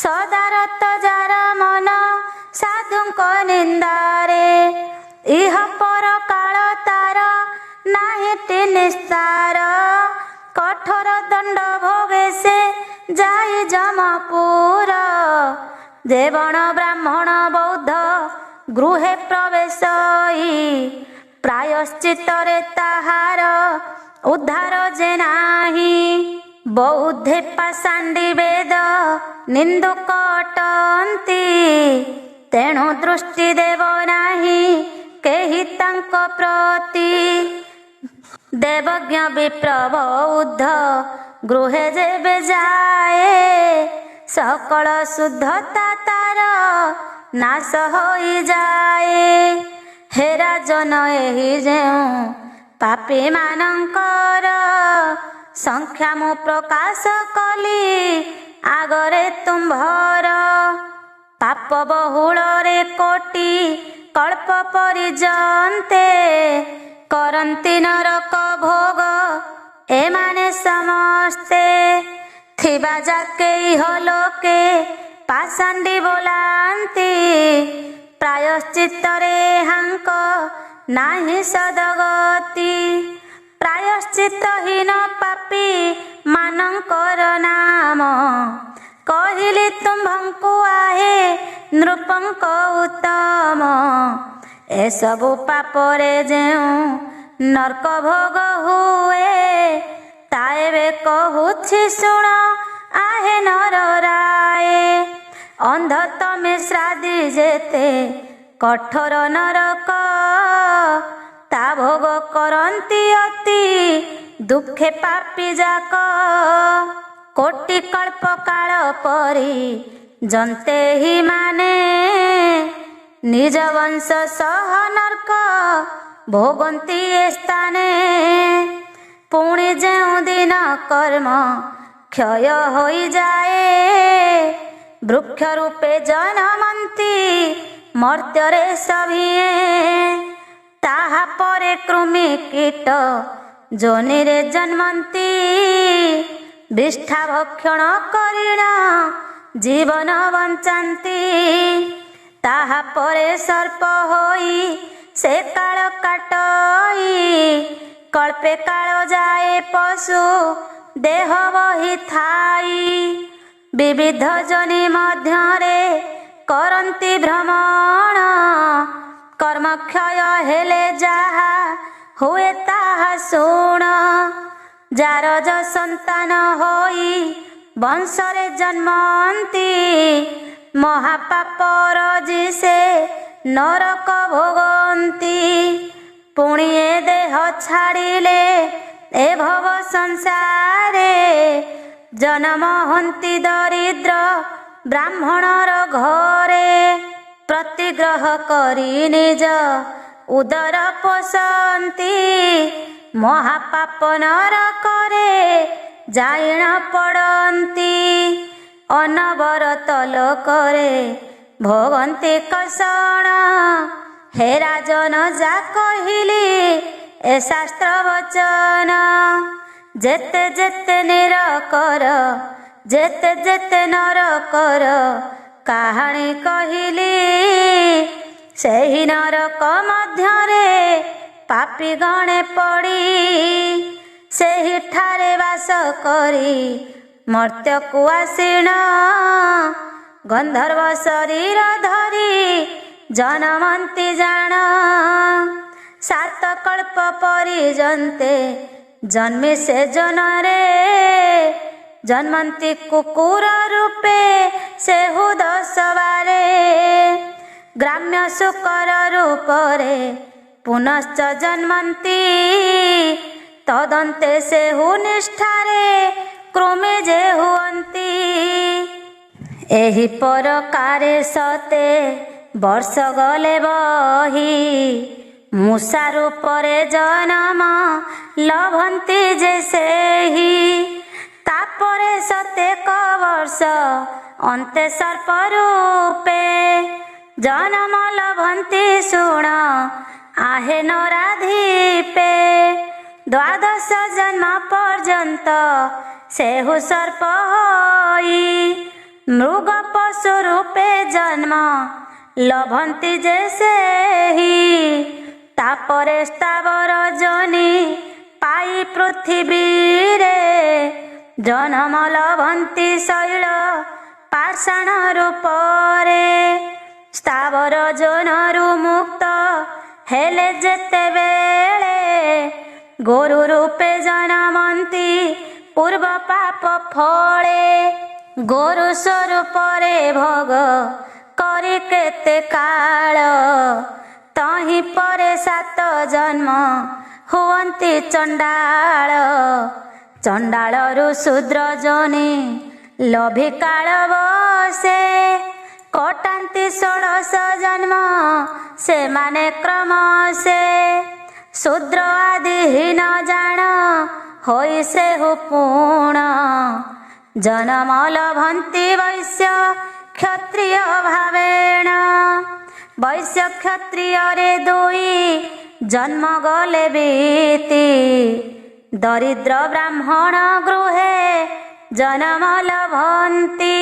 ସଦାରତ ଯାର ମନ ସାଧୁଙ୍କ ନିନ୍ଦାରେ। ଇହ ପର କାଳ ତାର ନାହିଁ ନିସ୍ତାର, କଠୋର ଦଣ୍ଡ ଭୋଗେ ସେ ଯାଇ ଯମପୁର। ଦେବଣ ବ୍ରାହ୍ମଣ ବୌଦ୍ଧ ଗୃହେ ପ୍ରବେଶଇ, ପ୍ରାୟଶ୍ଚିତରେ ତାହାର ଉଦ୍ଧାର ଯେ ନାହିଁ। ବୌଦ୍ଧେ ପାଷାଣ୍ଡି ବେଦ ନିନ୍ଦୁକ ଅଟନ୍ତି, ତେଣୁ ଦୃଷ୍ଟି ଦେବ ନାହିଁ କେହି ତାଙ୍କ ପ୍ରତି। ଦେବଜ୍ଞ ବିପ୍ର ବୌଦ୍ଧ ଗୃହେ ଯେବେ ଯାଏ, ସକଳ ଶୁଦ୍ଧତା ତାର ନାଶ ହୋଇଯାଏ। ହେ ରାଜନ, ଏହି ଯେଉଁ ପାପୀ ମାନଙ୍କର ସଂଖ୍ୟା ମୁଁ ପ୍ରକାଶ କଲି ଆଗରେ ତୁମ୍ଭର। ପାପ ବହୁଳରେ କୋଟି କଳ୍ପ ପରିଯନ୍ତେ କରନ୍ତି ନରକ ଭୋଗ ଏମାନେ ସମସ୍ତେ। ଥିବା ଯାକେ ଇହ ଲୋକେ ପାଷାଣ୍ଡି ବୋଲାନ୍ତି, ପ୍ରାୟଶ୍ଚିତ୍ତରେ ହାଙ୍କ ନାହିଁ ସଦଗତି। ପ୍ରାୟଶ୍ଚିତ୍ତହୀନ ପାପୀ ମାନଙ୍କର ନାମ କହିଲି ତୁମ୍ଭଙ୍କୁ ଆହେ ନୃପଙ୍କ ଉତ୍ତମ। ଏସବୁ ପାପରେ ଯେଉଁ ନର୍କ ଭୋଗ ହୁଏ, ତା ଏବେ କହୁଛି ଶୁଣ ଆହେ ନର ରାଏ। ଅନ୍ଧ ତମିସ୍ରାଦି ଯେତେ କଠୋର ନରକ, ତା ଭୋଗ କରନ୍ତି ଅତି ଦୁଃଖେ ପାପୀ ଯାକ। କୋଟି କଳ୍ପ କାଳ ପରି ଜନ୍ତେ ହି ମାନେ, ନିଜ ବଂଶ ସହ ନର୍କ ଭୋଗନ୍ତି ଏ ସ୍ଥାନେ। ପୁଣି ଯେଉଁ ଦିନ କର୍ମ କ୍ଷୟ ହୋଇଯାଏ, ବୃକ୍ଷ ରୂପେ ଜନମନ୍ତି ମର୍ତ୍ତ୍ୟରେ ସଭିଏଁ। ତାହା ପରେ କୃମି କୀଟ ଯୋନିରେ ଜନ୍ମନ୍ତି, ବିଷ୍ଠା ଭକ୍ଷଣ କରିଣ ଜୀବନ ବଞ୍ଚାନ୍ତି। ତାହା ପରେ ସର୍ପ ହୋଇ ସେ କାଳ କାଟଇ, କଳ୍ପେ କାଳ ଯାଏ ପଶୁ ଦେହ ବହିଥାଇ। ବିବିଧ ଯୋନି ମଧ୍ୟରେ କରନ୍ତି ଭ୍ରମଣ, କର୍ମକ୍ଷୟ ହେଲେ ଯାହା ହୁଏ ତାହା ଶୁଣ। ଜାରଜ ସନ୍ତାନ ହୋଇ ବଂଶରେ ଜନ୍ମନ୍ତି, ମହାପାପର ସେ ନରକ ଭୋଗନ୍ତି। ପୁଣି ଏ ଦେହ ଛାଡ଼ିଲେ ଏ ଭବ ସଂସାରେ, ଜନମ ହନ୍ତି ଦରିଦ୍ର ବ୍ରାହ୍ମଣର ଘରେ। ପ୍ରତିଗ୍ରହ କରି ନିଜ ଉଦର ପୋଷନ୍ତି, ମହାପାପ ନରକରେ ଯାଇଣ ପଡ଼ନ୍ତି। ଅନବରତ ଲୋକରେ ଭୋଗନ୍ତି କଷଣ, ହେ ରାଜନ ଯା କହିଲି ଏ ଶାସ୍ତ୍ର ବଚନ। ଯେତେ ଯେତେ ନିରକର ଯେତେ ଯେତେ ନରକର କାହାଣୀ କହିଲି, ସେହି ନରକ ମଧ୍ୟରେ ପାପୀ ଗଣେ ପଡ଼ି, ସେହିଠାରେ ବାସ କରି ମର୍ତ୍ତ୍ୟକୁ ଆସିଣ ଗନ୍ଧର୍ବ ଶରୀର ଧରି ଜନମନ୍ତି ଜାଣ। ସାତ କଳ୍ପ ପରିଯନ୍ତେ ଜନ୍ମି ସେ ଜନରେ, ଜନ୍ମନ୍ତି କୁକୁର ରୂପେ ସେହୁ ଦଶବାରେ। ଗ୍ରାମ୍ୟ ଶୁକର ରୂପରେ ପୁନଶ୍ଚ ଜନ୍ମନ୍ତି, ତଦନ୍ତେ ସେହୁ ନିଷ୍ଠାରେ କୃମି ଯେ ହୁଅନ୍ତି। ଏହି ପରକାରେ ସତେ ବର୍ଷ ଗଲେ ବହି, ମୂଷା ରୂପରେ ଜନମ ଲଭନ୍ତି ଯେ ସେହି। ତାପରେ ଶତେକ ବର୍ଷ ଅନ୍ତେ ସର୍ପ ରୂପେ ଜନମ ଲଭନ୍ତି ଶୁଣ ଆହେ ନରାଧିପେ। ଦ୍ୱାଦଶ ଜନ୍ମ ପର୍ଯ୍ୟନ୍ତ ସେହୁ ସର୍ପ ହୋଇ, ମୃଗ ପଶୁ ରୂପେ ଜନ୍ମ ଲଭନ୍ତି ଯେ ସେହି। ତାପରେ ସ୍ଥାବର ଯୋନି ପାଇ ପୃଥିବୀରେ, ଜନମ ଲଭନ୍ତି ଶୈଳ ପାଷାଣ ରୂପରେ। ସ୍ଥାବର ଯୋନରୁ ମୁକ୍ତ ହେଲେ ଯେତେବେଳେ, ଗୋରୁ ରୂପେ ଜନମନ୍ତି ପୂର୍ବ ପାପ ଫଳେ। ଗୋରୁ ସ୍ୱରୂପରେ ଭୋଗ କରି କେତେ କାଳ, ତହିଁ ପରେ ସାତ ଜନ୍ମ ହୁଅନ୍ତି ଚଣ୍ଡାଳ। ଚଣ୍ଡାଳରୁ ଶୂଦ୍ର ଯୋନି ଲଭି କାଳ ବସେ, କଟାନ୍ତି ଷୋଡ଼ଶ ଜନ୍ମ ସେମାନେ କ୍ରମଶେ। ଶୂଦ୍ର ଆଦି ହୀନ ଜାଣ ହୋଇ ସେହୁ ପୁଣ, ଜନମ ଲଭନ୍ତି ବୈଶ୍ୟ କ୍ଷତ୍ରିୟ ଭାବେଣ। ବୈଶ୍ୟ କ୍ଷତ୍ରିୟରେ ଦୁଇ ଜନ୍ମ ଗଲେ ବିତି, ଦରିଦ୍ର ବ୍ରାହ୍ମଣ ଗୃହେ ଜନମ ଲଭନ୍ତି।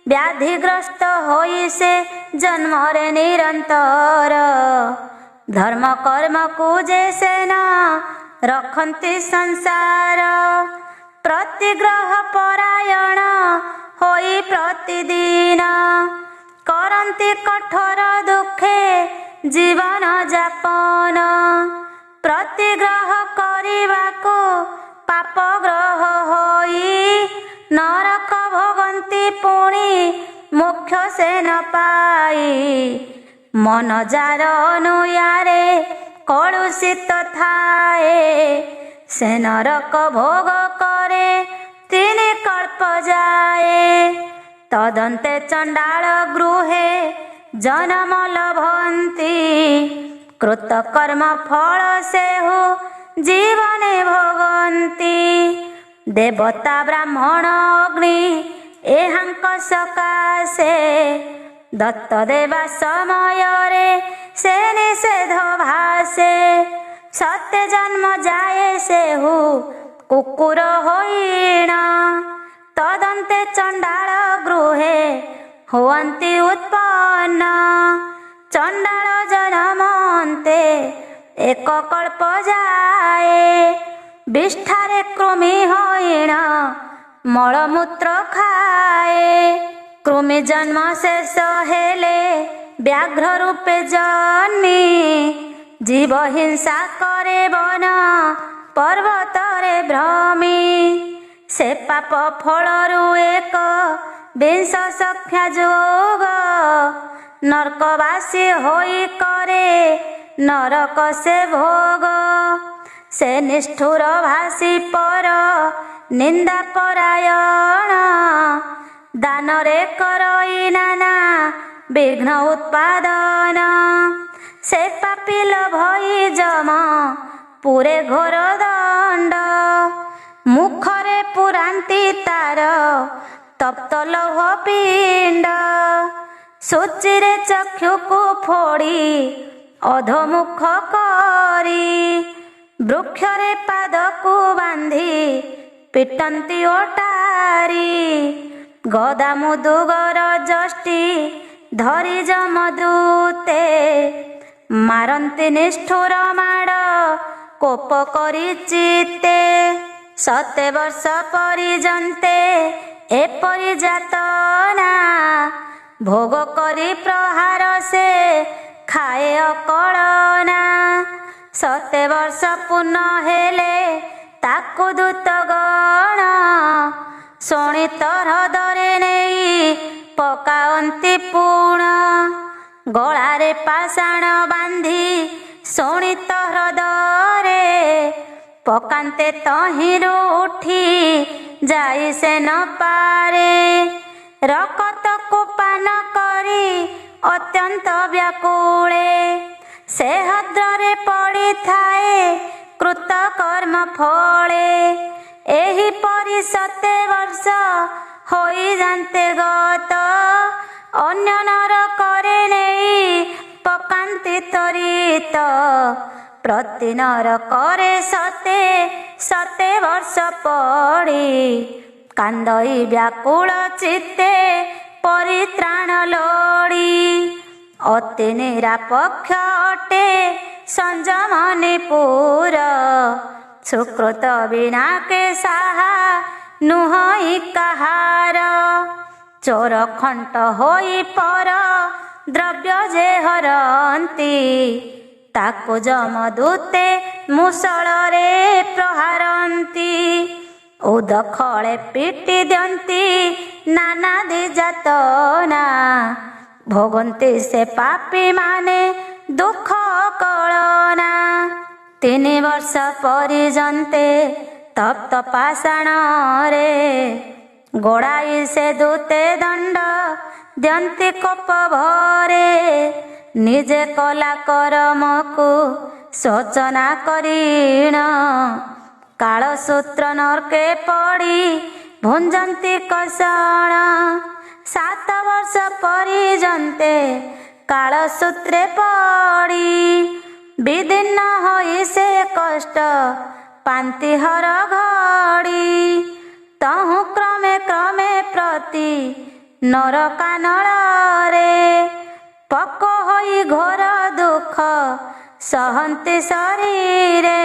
ବ୍ୟାଧିଗ୍ରସ୍ତ ହୋଇ ସେ ଜନ୍ମରେ ନିରନ୍ତର, ଧର୍ମ କର୍ମକୁ ଯେ ସେ ନ ରଖନ୍ତି ସଂସାର। ପ୍ରତିଗ୍ରହ ପରାୟଣ ହୋଇ ପ୍ରତିଦିନ, କରନ୍ତି କଠୋର ଦୁଃଖେ ଜୀବନ ଯାପନ। ପ୍ରତିଗ୍ରହ କରିବାକୁ ପାପ ଗ୍ରହ ହୋଇ, ନରକ ଭୋଗନ୍ତି ପୁଣି ମୋକ୍ଷ ସେ ନ ପାଇ। ମନ ଯାର ଅନୁୟାରେ କଳୁଷିତ ଥାଏ, ସେ ନରକ ଭୋଗ କରେ ତିନି କଳ୍ପ ଯାଏ। ତଦନ୍ତେ ଚଣ୍ଡାଳ ଗୃହେ ଜନମ ଲଭନ୍ତି, କୃତକର୍ମ ଫଳ ସେହୁ ଜୀବନେ ଭୋଗନ୍ତି। ଦେବତା ବ୍ରାହ୍ମଣ ଅଗ୍ନି ଏହାଙ୍କ ସକାଶେ, ଦତ୍ତ ଦେବା ସମୟରେ ସେ ନିଷେଧ ଭାସେ। ସତେ ଜନ୍ମ ଯାଏ ସେହୁ କୁକୁର ହୋଇଣ, ତଦନ୍ତେ ଚଣ୍ଡାଳ ଗୃହେ ହୁଅନ୍ତି ଉତ୍ପନ୍ନ। ଚଣ୍ଡାଳ ଜନମନ୍ତେ ଏକ କଳ୍ପ ଯାଏ, ବିଷ୍ଠାରେ କୃମି ହୋଇଣ ମଳମୂତ୍ର ଖାଏ। କୃମି ଜନ୍ମ ଶେଷ ହେଲେ ବ୍ୟାଘ୍ର ରୂପେ ଜନ୍ମି, ଜୀବ ହିଂସା କରେ ବନ ପର୍ବତରେ ଭ୍ରମି। ସେ ପାପ ଫଳରୁ ଏକ ବିଂଶ ସଖ୍ୟା ଯୋଗ, ନର୍କବାସୀ ହୋଇ କରେ ନରକ ସେ ଭୋଗ। ସେ ନିଷ୍ଠୁର ଭାଷୀ ପର ନିନ୍ଦା ପରାୟଣ, ଦାନରେ କରଇ ନାନା ବିଘ୍ନ ଉତ୍ପାଦନ। ସେ ପାପି ଲୋଭଇ ଯମ ପୁରେ ଘୋର ଦଣ୍ଡ, ମୁଖରେ ପୁରାନ୍ତି ତାର ତପ୍ତ ଲୌହ ପିଣ୍ଡ। ସୂଚୀରେ ଚକ୍ଷୁକୁ ଫୋଡ଼ି ଅଧୋମୁଖ କରି, ବୃକ୍ଷରେ ପାଦକୁ ବାନ୍ଧି ପିଟନ୍ତି ଓଟାରି। ଗଦା ମୁଦୁଗର ଯଷ୍ଟି ଧରି ଯମଦୂତେ, ମାରନ୍ତି ନିଷ୍ଠୁର ମାଡ଼ କୋପ କରି ଚିତ୍ତେ। ସତେ ବର୍ଷ ପରିଯନ୍ତେ ଏପରି ଯାତନା, ଭୋଗ କରି ପ୍ରହାର ସେ ଖାଏ ଅକଳନା। ସତେ ବର୍ଷ ପୂର୍ଣ୍ଣ ହେଲେ ତାକୁ ଦୂତଗଣ, ଶୋଣିତ ହ୍ରଦରେ ନେଇ ପକାଅନ୍ତି ପୁଣ। ଗଳାରେ ପାଷାଣ ବାନ୍ଧି ଶୋଣିତ ହ୍ରଦରେ ପକାନ୍ତେ, ତହିଁରୁ ଉଠି ଯାଇ ସେ ନ ପାରେ। ରକତକୁ ପାନ କରି ଅତ୍ୟନ୍ତ ବ୍ୟାକୁଳେ, ସେ ହ୍ରଦରେ ପଡ଼ିଥାଏ କୃତକର୍ମ ଫଳେ। ଏହିପରି ସତେ ବର୍ଷ ହୋଇଯାନ୍ତେ ଗତ, ଅନ୍ୟ ନରକରେ ନେଇ ପକାନ୍ତି ତରିତ। ପ୍ରତି ନରକରେ ସତେ ସତେ ବର୍ଷ ପଡ଼ି, କାନ୍ଦଇ ବ୍ୟାକୁଳ ଚିତ୍ତେ ପରିତ୍ରାଣ ଲୋଡ଼ି। ଅତି ନିରାପକ୍ଷ ଅଟେ ସଂଯମ ନିପୁର, ସୁକୃତ ବିନା କେ ସାହା ନୁହଇ କାହାର। ଚୋର ଖଣ୍ଟ ହୋଇ ପର ଦ୍ରବ୍ୟ ଯେ ହରନ୍ତି, ତାକୁ ଯମଦୂତେ ମୁସଳରେ ପ୍ରହାରନ୍ତି। ଉଦଖଳେ ପିଟି ଦିଅନ୍ତି ନାନାଦି ଯାତନା, ଭୋଗନ୍ତି ସେ ପାପୀମାନେ ଦୁଃଖ କଳନା। 3 ବର୍ଷ ପରିଯନ୍ତେ ତପ୍ତ ପାଷାଣରେ ଗୋଡ଼ାଇ ସେ ଦୂତେ ଦଣ୍ଡ ଦିଅନ୍ତି କୋପ ଭରେ। ନିଜେ କଲା କରମକୁ ଶୋଚନା କରିଣ, କାଳସୂତ୍ର ନର୍କେ ପଡ଼ି ଭୁଞ୍ଜନ୍ତି କଷଣ। 7 ବର୍ଷ ପରିଯନ୍ତେ କାଳସୂତ୍ରେ ପଡ଼ି ବିଦୀର୍ଣ୍ଣ ହୋଇ ସେ କଷ୍ଟ ପାନ୍ତି ହର ଘଡ଼ି। ତହୁଁ କ୍ରମେ କ୍ରମେ ପ୍ରତି ନରକାନଳରେ ପକ୍ୱ ହୋଇ ଘୋର ଦୁଃଖ ସହନ୍ତି ଶରୀରେ।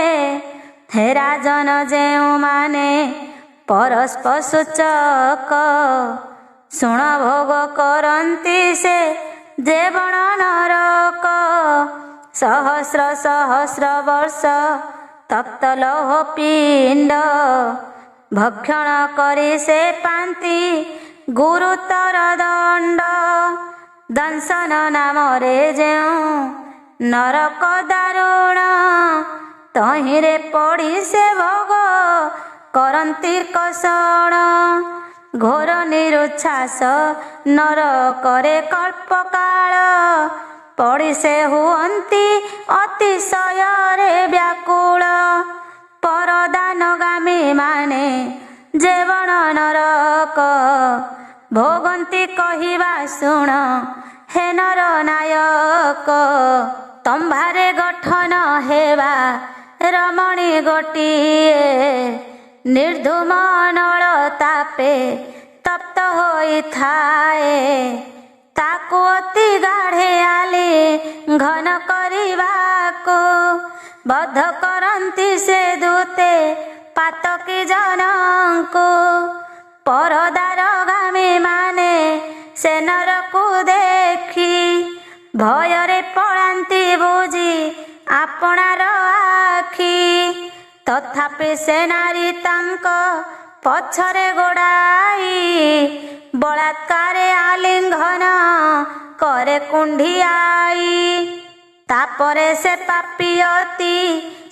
ହେ ରାଜନ, ଯେଉଁମାନେ ପରସ୍ପ ସୂଚକ, ଶୁଣ, ଭୋଗ କରନ୍ତି ସେ ଯେବଣ ନରକ। ସହସ୍ର ସହସ୍ର ବର୍ଷ ତପ୍ତ ଲୌହ ପିଣ୍ଡ ଭକ୍ଷଣ କରି ସେ ପାନ୍ତି ଗୁରୁତର ଦଣ୍ଡ। ଦଂଶନ ନାମରେ ଯେଉଁ ନରକ ଦାରୁଣ, ତହିଁରେ ପଡ଼ି ସେ ଭୋଗ କରନ୍ତି କଷଣ। ଘୋର ନିରୁଚ୍ଛ୍ୱାସ ନରକରେ କଳ୍ପକାଳ ପଡ଼ି ସେ ହୁଅନ୍ତି ଅତିଶୟରେ ବ୍ୟାକୁଳ। ପରଦାନଗାମୀ ମାନେ ଯେବଣ ନରକ ଭୋଗନ୍ତି କହିବା ଶୁଣ ହେ ନର ନାୟକ। ତମ୍ଭାରେ ଗଠନ ହେବା ରମଣୀ ଗୋଟିଏ ନିର୍ଧୂମ ଅନଳ ତାପେ ତପ୍ତ ହୋଇଥାଏ। ତାକୁ ଅତି ଗାଢ଼େ ଆଲିଙ୍ଗନ କରିବାକୁ ବଦ୍ଧ କରନ୍ତି ସେ ଦୂତେ ପାତକୀ ଜନଙ୍କୁ। ପରଦାରଗାମୀ ମାନେ ସେ ନରକୁ ଦେଖି ଭୟରେ ପଳାନ୍ତି ବୁଜି ଆପଣାର ଆଖି। ତଥାପି ସେ ନାରୀ ତାଙ୍କ ପଛରେ ଗୋଡ଼ାଇ ବଳାତ୍କାରେ ଆଲିଙ୍ଗନ କରେ କୁଣ୍ଢିଆଇ। ତାପରେ ସେ ପାପୀ ଅତି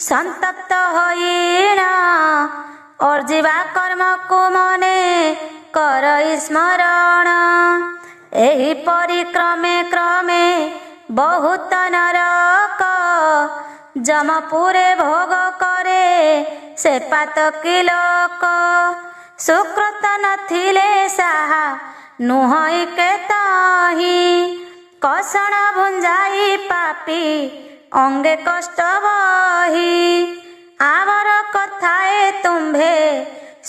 ସନ୍ତପ୍ତ ହୋଇଣ ଅର୍ଜିବା କର୍ମକୁ ମନେ କରଇ ସ୍ମରଣ। ଏହିପରି କ୍ରମେ କ୍ରମେ ବହୁତ ନରକ ଯମପୁରେ ଭୋଗ କରେ ସେ ପାତକୀ ଲୋକ। ସୁକୃତ ନଥିଲେ ସାହା ନୁହଇ କେତହିଁ, କଷଣ ଭୁଞ୍ଜାଇ ପାପୀ ଅଙ୍ଗେ କଷ୍ଟ ବହି। ଆବର କଥାଏ ତୁମ୍ଭେ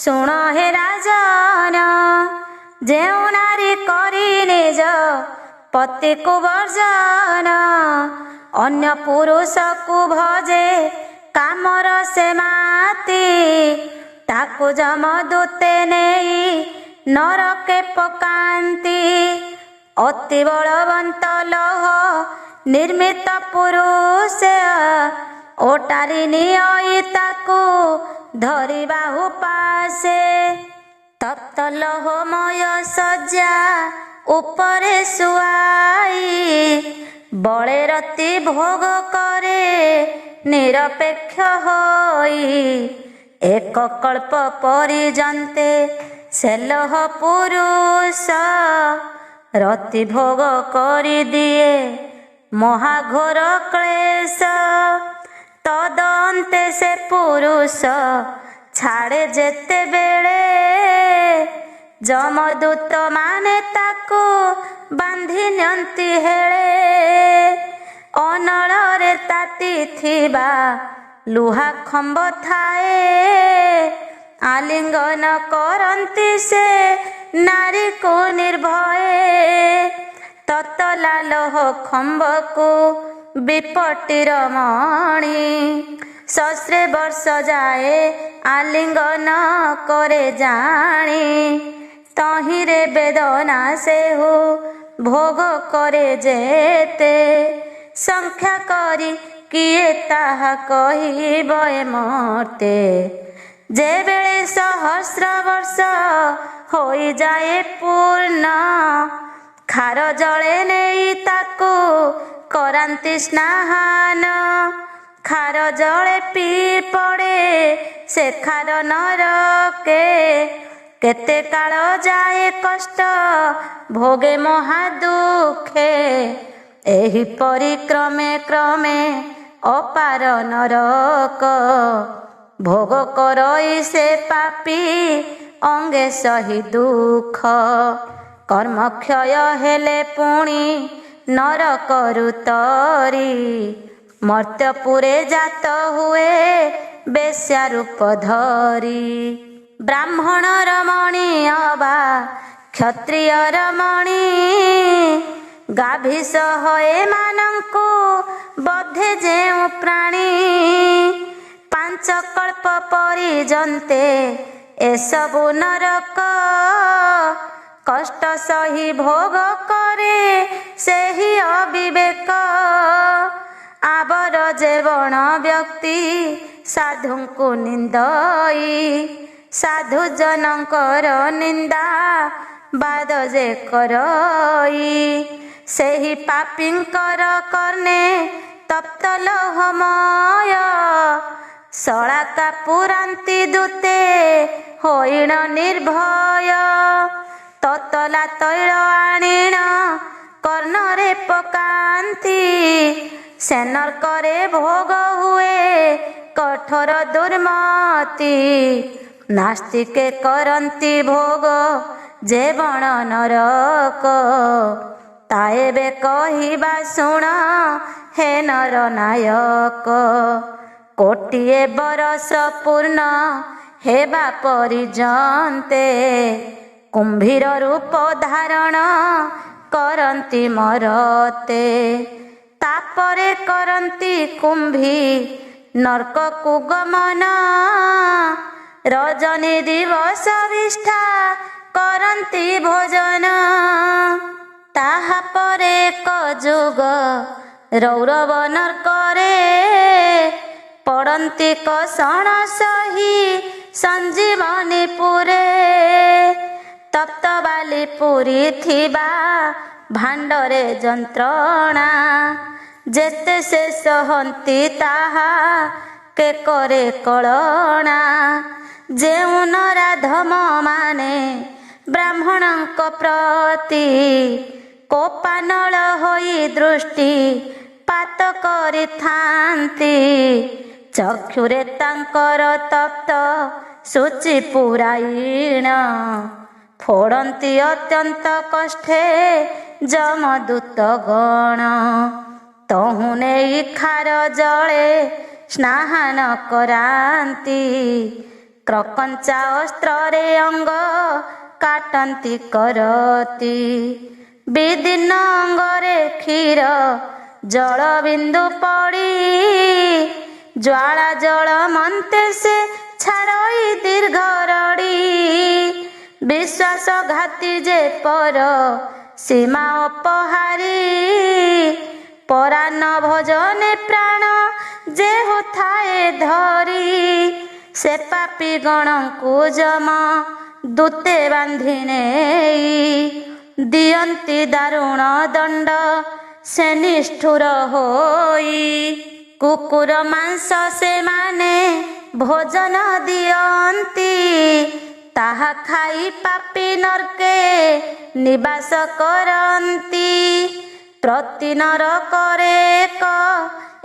ଶୁଣ ହେ ରାଜନ, ଯେଉଁ ନାରୀ କରି ନିଜ ପତିକୁ ବର୍ଜନ, ଅନ୍ୟ ପୁରୁଷକୁ ଭଜେ କାମର ସେ ମାତି, ତାକୁ ଯମଦୂତେ ନେଇ ନରକେ ପକାନ୍ତି। ଅତି ବଳବନ୍ତ ଲୌହ ନିର୍ମିତ ପୁରୁଷ ଓଟାରି ନିଅଇ ତାକୁ ଧରି ବାହୁ ପାଶେ। ତପ୍ତ ଲୌହମୟ ଶଯ୍ୟା ଉପରେ ଶୁଆଇ ବଳେ ରତି ଭୋଗ କରେ ନିରପେକ୍ଷ ହୋଇ। ଏକ କଳ୍ପ ପରିଯନ୍ତେ ସେ ଲୌହ ପୁରୁଷ ରତି ଭୋଗ କରିଦିଏ ମହାଘୋର କ୍ଳେଶ। ତଦନ୍ତେ ସେ ପୁରୁଷ ଛାଡ଼େ ଯେତେବେଳେ, ଯମଦୂତ ମାନେ ତାକୁ ବାନ୍ଧି ନିଅନ୍ତି ହେଳେ। ଅନଳରେ ତାତି ଥିବା ଲୁହା ଖମ୍ବ ଥାଏ, ଆଲିଙ୍ଗନ କରନ୍ତି ସେ ନାରୀକୁ ନିର୍ଭୟେ। ତତଲା ଲୌହ ଖମ୍ବକୁ ବିପଟି ରମଣୀ ସହସ୍ରେ ବର୍ଷ ଯାଏ ଆଲିଙ୍ଗନ କରେ ଜାଣି। ତହିଁରେ ବେଦନା ସେହୁ ଭୋଗ କରେ ଯେତେ, ସଂଖ୍ୟା କରି କିଏ ତାହା କହିବ ଏ ମର୍ତ୍ତେ। ଯେବେଳେ ସହସ୍ର ବର୍ଷ ହୋଇଯାଏ ପୂର୍ଣ୍ଣ, ଖାର ଜଳେ ନେଇ ତାକୁ କରାନ୍ତି ସ୍ନାନ। ଖାର ଜଳେ ପିଇ ପଡ଼େ ସେ ଖାର ନରକେ, କେତେ କାଳ ଯାଏ କଷ୍ଟ ଭୋଗେ ମହା ଦୁଃଖେ। ଏହିପରି କ୍ରମେ କ୍ରମେ ଅପାର ନରକ ଭୋଗ କରଇ ସେ ପାପୀ ଅଙ୍ଗେ ସହି ଦୁଃଖ। କର୍ମକ୍ଷୟ ହେଲେ ପୁଣି ନରକରୁ ତରି, ମର୍ତ୍ତ୍ୟପୁରେ ଜାତ ହୁଏ ବେଶ୍ୟା ରୂପ ଧରି। ବ୍ରାହ୍ମଣ ରମଣୀ ଅବା କ୍ଷତ୍ରିୟ ରମଣୀ, ଗାଭୀସହ ଏମାନଙ୍କୁ ବଧେ ଯେଉଁ ପ୍ରାଣୀ। ପାଞ୍ଚ କଳ୍ପ ପରିଯନ୍ତେ ଏସବୁ ନରକ, କଷ୍ଟ ସହି ଭୋଗ କରେ ସେହି ଅବିବେକ। ଆବର ଯେବଣ ବ୍ୟକ୍ତି ସାଧୁଙ୍କୁ ନିନ୍ଦଇ, ସାଧୁଜନଙ୍କର ନିନ୍ଦା ବାଦ ଯେ କରଇ। ସେହି ପାପୀଙ୍କର କର୍ଣ୍ଣେ ତପ୍ତ ଲୋହମୟ, ଶଳାକା ପୁରାନ୍ତି ଦୂତେ ହୋଇଣ ନିର୍ଭୟ। ତତଲା ତୈଳ ଆଣିଣ କର୍ଣ୍ଣରେ ପକାନ୍ତି, ସେ ନର୍କରେ ଭୋଗ ହୁଏ କଠୋର ଦୁର୍ମତି। ନାସ୍ତିକେ କରନ୍ତି ଭୋଗ ଯେ ବଣ ନରକ, ତା ଏବେ କହିବା ଶୁଣ ହେ ନର ନାୟକ। କୋଟିଏ ବରଷ ପୂର୍ଣ୍ଣ ହେବା ପରିଯନ୍ତେ, କୁମ୍ଭୀର ରୂପ ଧାରଣ କରନ୍ତି ମରତେ। ତାପରେ କରନ୍ତି କୁମ୍ଭୀ ନର୍କକୁ ଗମନ, ରଜନୀ ଦିବସ ବିଷ୍ଠା କରନ୍ତି ଭୋଜନ। ତାହା ପରେ ଏକ ଯୁଗ ରୌରବ ନର୍କରେ, ପଡ଼ନ୍ତି କଷଣ ସହି ସଞ୍ଜୀବନୀ ପୁରେ। ତପ୍ତ ବାଲି ପୁରୀ ଥିବା ଭାଣ୍ଡରେ ଯନ୍ତ୍ରଣା, ଯେତେ ସେ ସହନ୍ତି ତାହା କେ କରେ କଳନା। ଯେଉଁ ନରାଧମ ମାନେ ବ୍ରାହ୍ମଣଙ୍କ ପ୍ରତି, କୋପାନଳ ହୋଇ ଦୃଷ୍ଟି ପାତ କରିଥାନ୍ତି। ଚକ୍ଷୁରେ ତାଙ୍କର ତପ୍ତ ସୂଚି ପୁରାଇଣ, ଫୋଡ଼ନ୍ତି ଅତ୍ୟନ୍ତ କଷ୍ଟେ ଯମଦୂତ ଗଣ। ତହୁଁ ନେଇ ଖାର ଜଳେ ସ୍ନାନ କରାନ୍ତି, କ୍ରକଞ୍ଚା ଅସ୍ତ୍ରରେ ଅଙ୍ଗ କାଟନ୍ତି କରତି। ବିଦିନ ଅଙ୍ଗରେ କ୍ଷୀର ଜଳବିନ୍ଦୁ ପଡ଼ି, ଜ୍ୱାଳା ଜଳ ମନ୍ତେ ସେ ଛାଡ଼ଇ ଦୀର୍ଘ ରଡ଼ି। ବିଶ୍ୱାସଘାତୀ ଯେ ପର ସୀମା ଅପହାରୀ, ପରାନ୍ନ ଭୋଜନେ ପ୍ରାଣ ଯେହୁ ଥାଏ ଧରି। ସେ ପାପୀ ଗଣଙ୍କୁ ଯମ ଦୂତେ ବାନ୍ଧି ନେଇ, ଦିଅନ୍ତି ଦାରୁଣ ଦଣ୍ଡ ସେ ନିଷ୍ଠୁର ହୋଇ। କୁକୁର ମାଂସ ସେମାନେ ଭୋଜନ ଦିଅନ୍ତି, ତାହା ଖାଇ ପାପୀ ନର୍କେ ନିବାସ କରନ୍ତି। ପ୍ରତି ନରକରେ ଏକ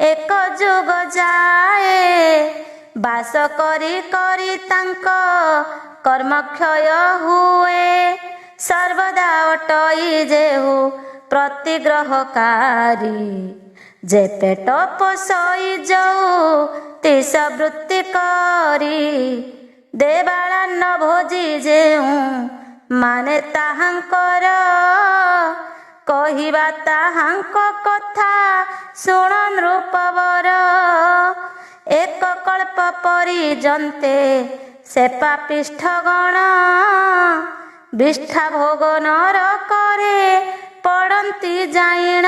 ଏକ ଯୁଗ ଯାଏ, ବାସ କରି କରି ତାଙ୍କ କର୍ମକ୍ଷୟ ହୁଏ। ସର୍ବଦା ଅଟଇ ଯେହୁ ପ୍ରତିଗ୍ରହକାରୀ, ଯେ ପେଟ ପୋଷଇ ଯଉ ତିସ ବୃତ୍ତି କରି। ଦେବାଳାନ୍ନ ଭୋଜି ଯେଉଁ ମାନେ ତାହାଙ୍କର, କହିବା ତାହାଙ୍କ କଥା ଶୁଣ ନୃପବର। ଏକ କଳ୍ପ ପରିଯନ୍ତେ ସେ ପାପିଷ୍ଠ ଗଣ, ବିଷ୍ଠା ଭୋଗ ନରକରେ ପଡ଼ନ୍ତି ଯାଇଣ।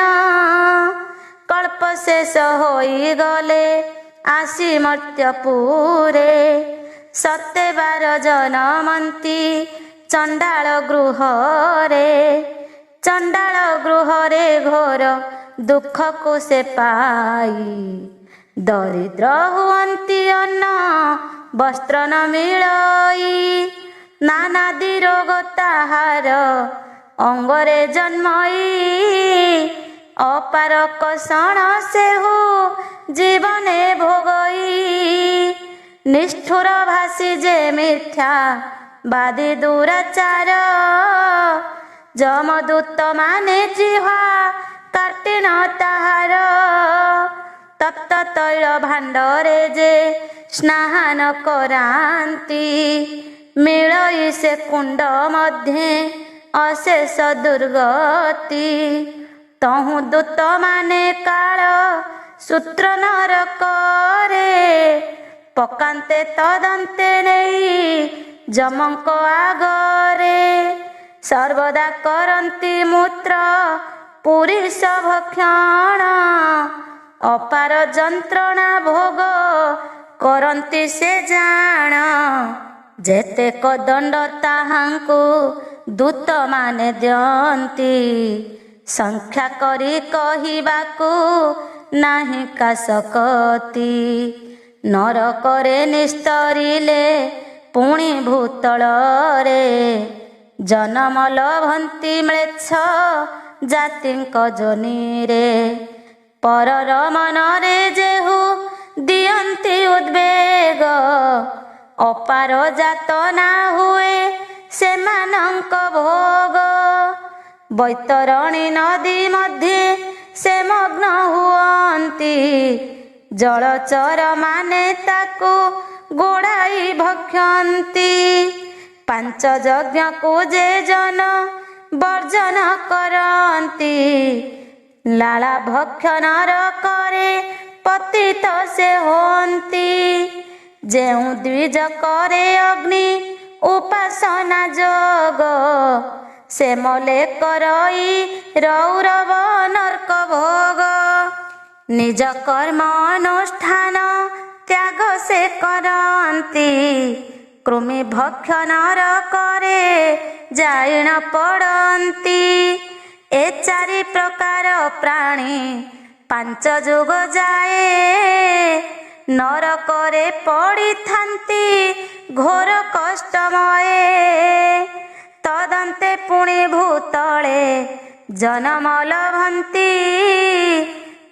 କଳ୍ପ ଶେଷ ହୋଇଗଲେ ଆସି ମର୍ତ୍ତ୍ୟପୁରେ, ସତେ ବାର ଜନମନ୍ତି ଚଣ୍ଡାଳ ଗୃହରେ। ଚଣ୍ଡାଳ ଗୃହରେ ଘୋର ଦୁଃଖକୁ ସେ ପାଇ। ଦରିଦ୍ର ହୁଅନ୍ତି ଅନ୍ନ ବସ୍ତ୍ର ନ ମିଳଇ, ନାନାଦି ରୋଗ ତାହାର ଅଙ୍ଗରେ ଜନ୍ମଇ। ଅପାର କଷଣ ସେହୁ ଜୀବନେ ଭୋଗଇ। ନିଷ୍ଠୁର ଭାଷି ଯେ ମିଥ୍ୟା ବାଦି ଦୁରାଚାର, ଯମଦୂତ ମାନେ ଜିହ୍ୱା କାଟିଣ ତାହାର। ତପ୍ତ ତୈଳ ଭାଣ୍ଡରେ ଯେ ସ୍ନାନ କରାନ୍ତି, ମିଳଇ ସେ କୁଣ୍ଡ ମଧ୍ୟେ ଅଶେଷ ଦୁର୍ଗତି। ତହୁଁ ଦୂତମାନେ କାଳ ସୂତ୍ର ନରକରେ, ପକାନ୍ତେ ତଦନ୍ତେ ନେଇ ଯମଙ୍କ ଆଗରେ। ସର୍ବଦା କରନ୍ତି ମୂତ୍ର ପୁରିଷ ଭକ୍ଷଣ, ଅପାର ଯନ୍ତ୍ରଣା ଭୋଗ କରନ୍ତି ସେ ଜାଣ। ଯେତେକ ଦଣ୍ଡ ତାହାଙ୍କୁ ଦୂତମାନେ ଦିଅନ୍ତି, ସଂଖ୍ୟା କରି କହିବାକୁ ନାହିଁ କା ଶକତି। ନରକରେ ନିସ୍ତରିଲେ ପୁଣି ଭୂତଳରେ, ଜନମ ଲଭନ୍ତି ମ୍ଳେଚ୍ଛ ଜାତିଙ୍କ ଯୋନିରେ। ପରର ମନରେ ଯେହୁ ଦିଅନ୍ତି ଉଦ୍ବେଗ, ଅପାର ଯାତନା ହୁଏ ସେମାନଙ୍କ ଭୋଗ। ବୈତରଣୀ ନଦୀ ମଧ୍ୟେ ସେ ମଗ୍ନ ହୁଅନ୍ତି, ଜଳଚର ମାନେ ତାକୁ ଗୋଡ଼ାଇ ଭକ୍ଷନ୍ତି। ପାଞ୍ଚ ଯଜ୍ଞକୁ ଯେ ଜନ ବର୍ଜନ କରନ୍ତି, ଲାଳା ଭକ୍ଷଣର କରେ ପତିତ ସେ ହୁଅନ୍ତି। ଯେଉଁ ଦ୍ୱିଜ କରେ ଅଗ୍ନି ଉପାସନା ଯୋଗ, ସେ ମଲେ କରଇ ରୌରବ ନର୍କ ଭୋଗ। ନିଜ କର୍ମ ଅନୁଷ୍ଠାନ ତ୍ୟାଗ ସେ କରନ୍ତି, କୃମି ଭକ୍ଷଣର କରେ ଯାଇଣ ପଡ଼ନ୍ତି। ଏ ଚାରି ପ୍ରକାର ପ୍ରାଣୀ ପାଞ୍ଚ ଯୁଗ ଯାଏ, ନରକରେ ପଡ଼ିଥାନ୍ତି ଘୋର କଷ୍ଟମୟେ। ତଦନ୍ତେ ପୁଣି ଭୂତଳେ ଜନମ ଲଭନ୍ତି,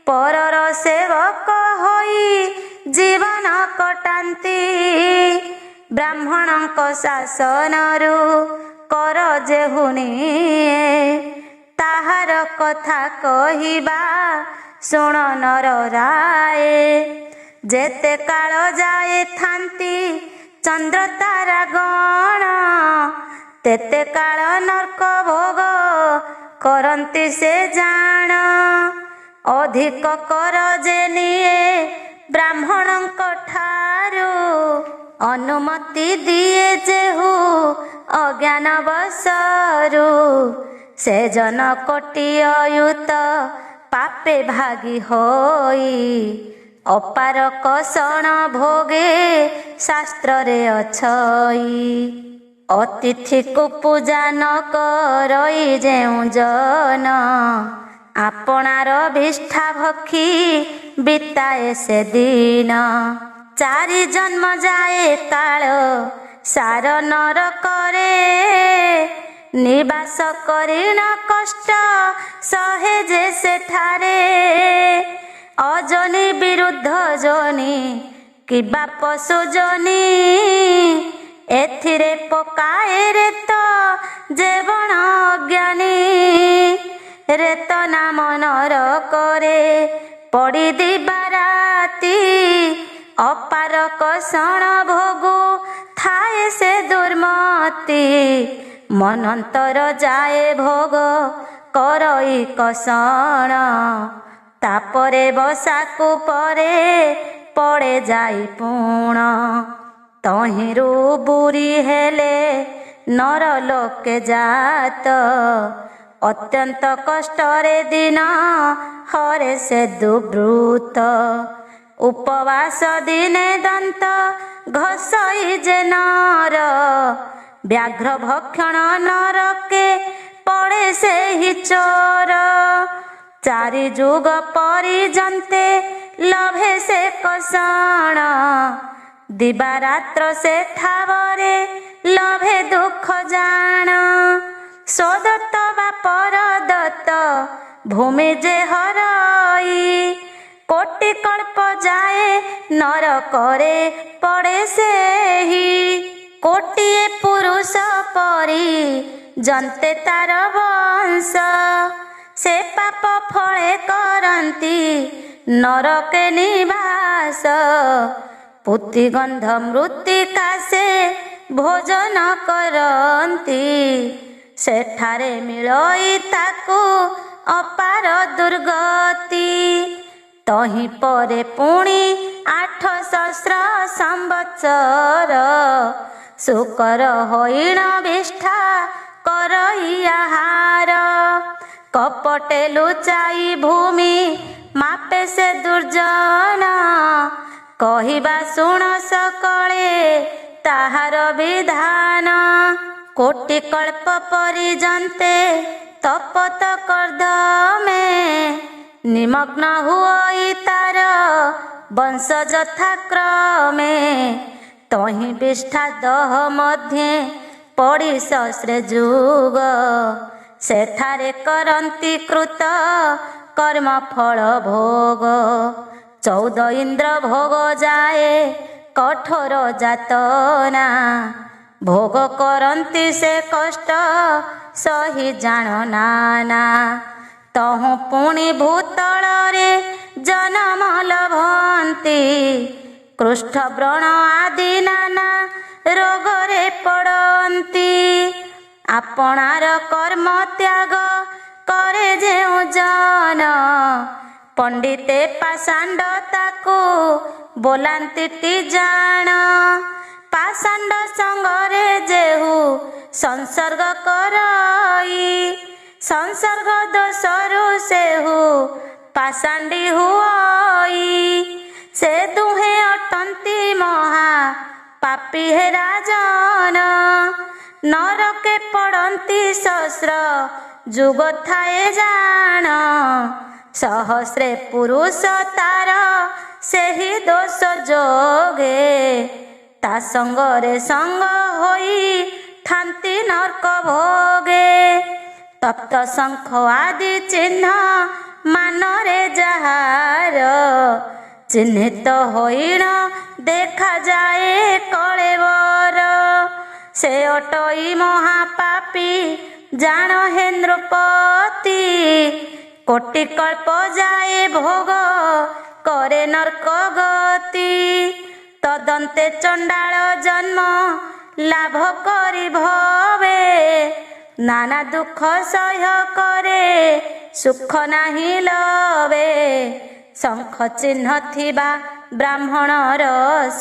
ପରର ସେବକ ହୋଇ ଜୀବନ କଟାନ୍ତି। ବ୍ରାହ୍ମଣଙ୍କ ଶାସନରୁ କର ଯେହୁ ନିଏ, ତାହାର କଥା କହିବା ଶୁଣ ନର ରାଏ। ଯେତେ କାଳ ଯାଏ ଥାନ୍ତି ଚନ୍ଦ୍ର ତାରା ଗଣ, ତେତେ କାଳ ନର୍କ ଭୋଗ କରନ୍ତି ସେ ଜାଣ। ଅଧିକ କର ଯେ ନିଏ ବ୍ରାହ୍ମଣଙ୍କ ଠାରୁ, ଅନୁମତି ଦିଏ ଯେହୁ ଅଜ୍ଞାନ ବଶରୁ। ସେ ଜନ କୋଟି ଅୟୁତ ପାପେ ଭାଗି ହୋଇ, ଅପାର କଷଣ ଭୋଗେ ଶାସ୍ତ୍ରରେ ଅଛଇ। ଅତିଥିକୁ ପୂଜା ନ କରଇ ଯେଉଁ ଜନ, ଆପଣାର ବିଷ୍ଠା ଭକ୍ଷି ବିତାଏ ସେଦିନ। ଚାରି ଜନ୍ମ ଯାଏ କାଳ ସାର ନରକରେ, ନିବାସ କରିଣ କଷ୍ଟ ସହେ ଯେ ସେଠାରେ। ଅଯୋନି ବିରୁଦ୍ଧ ଯୋନି କିବା ପଶୁ ଯୋନି, ଏଥିରେ ପକାଏ ରେତ ଯେବଣ ଅଜ୍ଞାନୀ। ରେତ ନାମ ନରକରେ ପଡ଼ି ଦିବା ରାତି, ଅପାର କଷଣ ଭୋଗୁ ଥାଏ ସେ ଦୁର୍ମତି। ମନନ୍ତର ଯାଏ ଭୋଗ କରଇ କଷଣ, ତାପରେ ବସାକୁ ପରେ ପଡ଼େ ଯାଇ ପୁଣ। ତହିଁରୁ ବୁରି ହେଲେ ନର ଲୋକେ ଜାତ, ଅତ୍ୟନ୍ତ କଷ୍ଟରେ ଦିନ ହରେ ସେ ଦୁର୍ବୃତ୍ତ। ଉପବାସ ଦିନେ ଦନ୍ତ ଘଷଇ ଯେ ନର, ବ୍ୟାଘ୍ର ଭକ୍ଷଣ ନରକେ ପଡ଼େ ସେହି ଚୋର। ଚାରି ଯୁଗ ପରିଯନ୍ତେ ଲଭେ ସେ କଷଣ, ଦିବାରାତ୍ର ସେ ଠାବରେ ଲଭେ ଦୁଃଖ ଜାଣ। ସ୍ୱଦତ୍ତ ବା ପରଦତ୍ତ ଭୂମି ଯେ ହରଇ, କୋଟି କଳ୍ପ ଯାଏ ନରକରେ ପଡ଼େ ସେହି। କୋଟିଏ ପୁରୁଷ ପରି ଯନ୍ତେ ତାର ବଂଶ, ସେ ପାପ ଫଳେ କରନ୍ତି ନରକେ ନିବାସ। ପୁତିଗନ୍ଧ ମୃତ୍ତିକା ସେ ଭୋଜନ କରନ୍ତି, ସେଠାରେ ମିଳଇ ତାକୁ ଅପାର ଦୁର୍ଗତି। ତହିଁ ପରେ ପୁଣି ଆଠ ସହସ୍ର ସମ୍ବତ୍ସର, ଶୂକର ହୋଇଣ ବିଷ୍ଠା କରଇ ଆହାର। କପଟେ ଲୁଚାଇ ଭୂମି ମାପେ ସେ ଦୁର୍ଜନ, କହିବା ଶୁଣ ସକଳେ ତାହାର ବିଧାନ। କୋଟି କଳ୍ପ ପରିଯନ୍ତେ ତପତ କର୍ଦ୍ଦମେ, ନିମଗ୍ନ ହୁଅଇ ତାର ବଂଶ ଯଥାକ୍ରମେ। ତହିଁ ବିଷ୍ଠା ଦହ ମଧ୍ୟେ ପଡ଼ି ସହସ୍ରେ ଯୁଗ, ସେଠାରେ କରନ୍ତି କୃତ କର୍ମ ଫଳ ଭୋଗ। 14 ଇନ୍ଦ୍ର ଭୋଗ ଯାଏ କଠୋର ଯାତନା, ଭୋଗ କରନ୍ତି ସେ କଷ୍ଟ ସହି ଜାଣ ନାନା। ତହୁଁ ପୁଣି ଭୂତଳରେ ଜନମ ଲଭନ୍ତି, କୃଷ୍ଠ ବ୍ରଣ ଆଦି ନାନା ରୋଗରେ ପଡ଼ନ୍ତି। ଆପଣାର କର୍ମ ତ୍ୟାଗ କରେ ଯେଉଁ ଜନ, ପଣ୍ଡିତେ ପାଷାଣ୍ଡ ତାକୁ ବୋଲାନ୍ତି ଜାଣ। ପାଷାଣ୍ଡ ସଙ୍ଗରେ ଯେହୁ ସଂସର୍ଗ କରଇ, ସଂସର୍ଗ ଦୋଷରୁ ସେହୁ ପାଷାଣ୍ଡି ହୁଅଇ। ସେ ଦୁହେଁ ଅଟନ୍ତି ମହା ପାପୀ ହେ ରାଜନ, ନରକେ ପଡ଼ନ୍ତି ସହସ୍ର ଯୁଗ ଥାଏ ଜାଣ। ସହସ୍ରେ ପୁରୁଷ ତାର ସେହି ଦୋଷ ଯୋଗେ, ତା ସଙ୍ଗରେ ସଙ୍ଗ ହୋଇ ଥାନ୍ତି ନର୍କ ଭୋଗେ। ତପ୍ତ ଶଙ୍ଖ ଆଦି ଚିହ୍ନ ମାନରେ ଯାହାର, ଚିହ୍ନିତ ହୋଇଣ ଦେଖାଯାଏ କଳେବର। ସେ ଅଟଇ ମହାପାପୀ ଜାଣ ହେ ନୃପତି, କୋଟି କଳ୍ପ ଯାଏ ଭୋଗ କରେ ନର୍କ ଗତି। ତଦନ୍ତେ ଚଣ୍ଡାଳ ଜନ୍ମ ଲାଭ କରି ଭବେ, ନାନା ଦୁଃଖ ସହ୍ୟ କରେ ସୁଖ ନାହିଁ ଲବେ। ଶଙ୍ଖ ଚିହ୍ନ ଥିବା ବ୍ରାହ୍ମଣର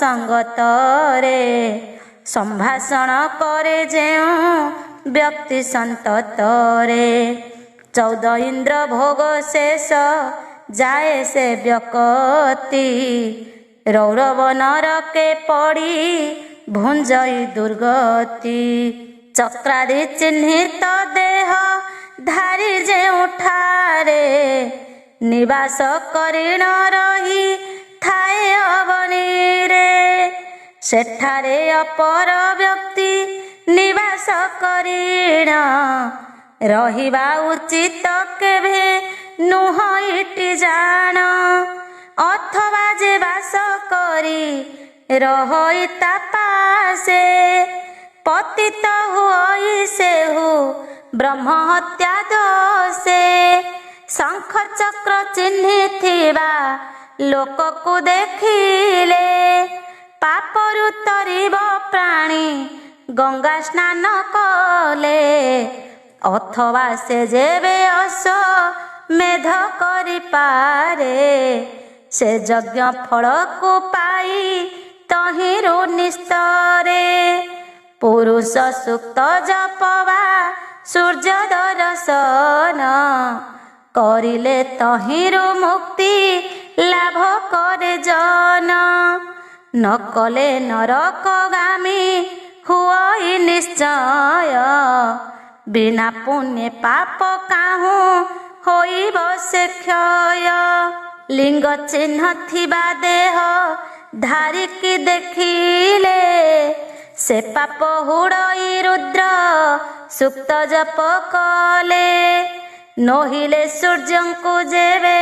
ସଙ୍ଗତରେ, ସମ୍ଭାଷଣ କରେ ଯେଉଁ ବ୍ୟକ୍ତି ସନ୍ତତରେ। 14 ଇନ୍ଦ୍ର ଭୋଗ ଶେଷ ଯାଏ ସେ ବ୍ୟକତି, ରୌରବ ନରକେ ପଡ଼ି ଭୁଞ୍ଜଇ ଦୁର୍ଗତି। ଚକ୍ରାଦି ଚିହ୍ନିତ ଦେହ ଧାରି ଯେଉଁଠାରେ, ନିବାସ କରିଣ ରହି ଥାଏ ଅବନୀରେ। ସେଠାରେ ଅପର ବ୍ୟକ୍ତି ନିବାସ କରିଣ, ରହିବା ଉଚିତ କେବେ ନୁହଁ ଇଟି ଜାଣ। ଅଥବା ଯେ ବାସ କରି ରହଇ ତା ପାଶେ, ପତିତ ହୁଅଇ ସେହୁ ବ୍ରହ୍ମ ହତ୍ୟା ଦୋଷେ। ଶଙ୍ଖ ଚକ୍ର ଚିହ୍ନିଥିବା ଲୋକକୁ ଦେଖିଲେ, ପାପରୁ ତରିବ ପ୍ରାଣୀ ଗଙ୍ଗା ସ୍ନାନ କଲେ। ଅଥବା ସେ ଯେବେ ଅଶ୍ୱମେଧ କରିପାରେ, ସେ ଯଜ୍ଞ ଫଳକୁ ପାଇ ତହିଁରୁ ନିସ୍ତରେ। ପୁରୁଷ ସୂକ୍ତ ଜପବା ସୂର୍ଯ୍ୟ ଦର୍ଶନ କରିଲେ, ତହିଁରୁ ମୁକ୍ତି ଲାଭ କରେ ଜନ। ନ କଲେ ନରକଗାମୀ ହୁଅଇ ନିଶ୍ଚୟ, ବିନା ପୁଣ୍ୟ ପାପ କାହୁଁ ହୋଇବ ସେ କ୍ଷୟ। ଲିଙ୍ଗ ଚିହ୍ନ ଥିବା ଦେହ ଧାରିକି ଦେଖିଲେ, ସେ ପାପ ହୁଡ଼ଇ ରୁଦ୍ର ସୁକ୍ତ ଜପ କଲେ। ନୋହିଲେ ସୂର୍ଯ୍ୟଙ୍କୁ ଯେବେ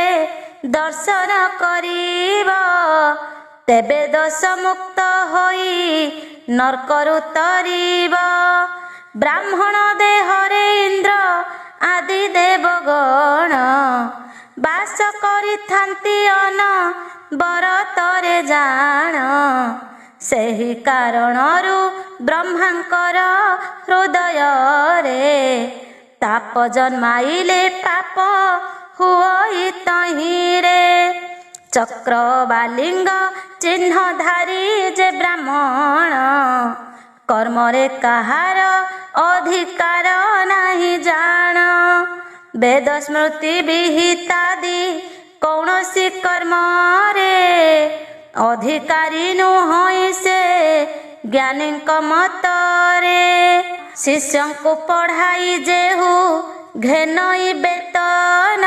ଦର୍ଶନ କରିବ, ତେବେ ଦୋଷମୁକ୍ତ ହୋଇ ନର୍କରୁ ତରିବ। ବ୍ରାହ୍ମଣ ଦେହରେ ଇନ୍ଦ୍ର ଆଦି ଦେବଗଣ ବାସ କରିଥାନ୍ତି ଅନ ବରତରେ ଜାଣ। ସେହି କାରଣରୁ ବ୍ରହ୍ମାଙ୍କର ହୃଦୟରେ ତାପ ଜନ୍ମାଇଲେ, ପାପ ହୁଅଇ ତହିଁରେ। ଚକ୍ର ବା ଲିଙ୍ଗ ଚିହ୍ନ ଧାରି ଯେ ବ୍ରାହ୍ମଣ, କର୍ମରେ କାହାର ଅଧିକାର ନାହିଁ ଜାଣ। ବେଦ ସ୍ମୃତି ବିହିତାଦି କୌଣସି କର୍ମରେ ଅଧିକାରୀ ନୁହଁଇ ସେ ଜ୍ଞାନୀଙ୍କ ମତରେ। ଶିଷ୍ୟଙ୍କୁ ପଢ଼ାଇ ଯେହୁ ଘେନଇ ବେତନ,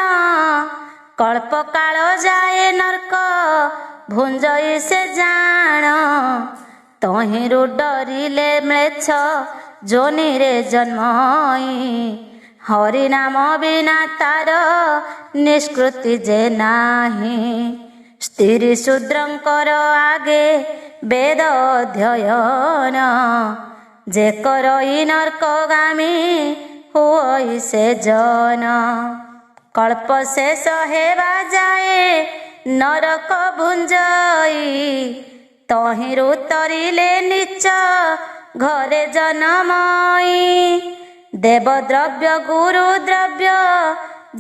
କଳ୍ପ କାଳ ଯାଏ ନର୍କ ଭୁଞ୍ଜଇ ସେ ଜାଣ। ତହିଁରୁ ଡରିଲେ ମ୍ଳେଚ୍ଛ ଯୋନିରେ ଜନ୍ମଇ, ହରିନାମ ବିନା ତାର ନିଷ୍କୃତି ଯେ ନାହିଁ। ସ୍ତ୍ରୀ ଶୂଦ୍ରଙ୍କର ଆଗେ ବେଦ ଅଧ୍ୟୟନ ଯେ କରଇ, ନର୍କଗାମୀ ହୁଅଇ ସେ ଜନ। କଳ୍ପ ଶେଷ ହେବା ଯାଏ ନରକ ଭୁଞ୍ଜଇ, ତହିଁରୁ ତରିଲେ ନୀଚ ଘରେ ଜନମଇ। ଦେବଦ୍ରବ୍ୟ ଗୁରୁ ଦ୍ରବ୍ୟ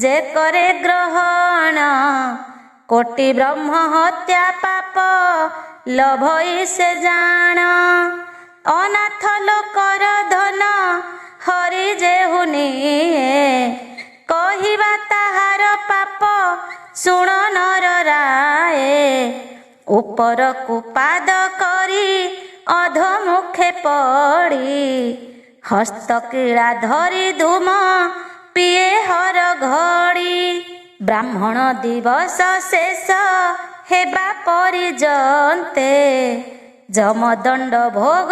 ଯେ କରେ ଗ୍ରହଣ, କୋଟି ବ୍ରହ୍ମ ହତ୍ୟା ପାପ ଲଭଇ ସେ ଜାଣ। ଅନାଥ ଲୋକର ଧନ ହରି ଯେହୁ ନିଏ, କହିବା ତାହାର ପାପ ଶୁଣ ନର ରାଏ। ଉପରକୁ ପାଦ କରି ଅଧୋମୁଖେ ପଡ଼ି, ହସ୍ତକୀଳା ଧରି ଧୂମ ପିଏ ହର ଘଡ଼ି। ବ୍ରାହ୍ମଣ ଦିବସ ଶେଷ ହେବା ପରିଯନ୍ତେ, ଯମଦଣ୍ଡ ଭୋଗ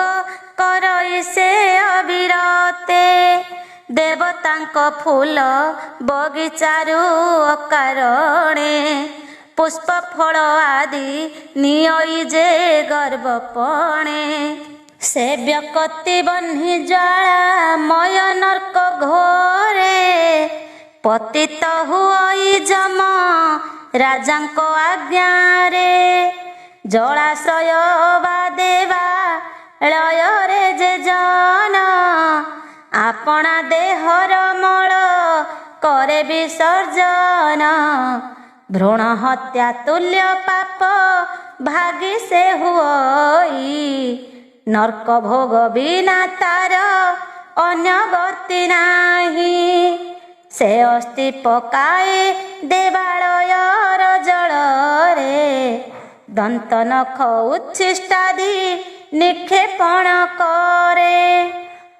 କରଇ ସେ ଅବିରତେ। ଦେବତାଙ୍କ ଫୁଲ ବଗିଚାରୁ ଅକାରଣେ ପୁଷ୍ପ ଫଳ ଆଦି ନିଅଇ ଯେ ଗର୍ବପଣେ, ସେ ବ୍ୟକତି ବହ୍ନି ଜ୍ୱାଳାମୟ ନର୍କ ଘୋରେ ପତିତ ହୁଅଇ ଯମ ରାଜାଙ୍କ ଆଜ୍ଞାରେ। ଜଳାଶୟ ବା ଦେବା ଳୟରେ ଯେ ଜନ ଆପଣା ଦେହର ମଳ କରେ ବିସର୍ଜନ, ଭ୍ରୂଣ ହତ୍ୟା ତୁଲ୍ୟ ପାପ ଭାଗି ସେ ହୁଅଇ, ନର୍କ ଭୋଗ ବିନା ତାର ଅନ୍ୟ ଗତି ନାହିଁ। ସେ ଅସ୍ଥି ପକାଏ ଦେବାଳୟର ଜଳରେ, ଦନ୍ତ ନଖ ଉଚ୍ଛିଷ୍ଟାଦି ନିକ୍ଷେପଣ କରେ।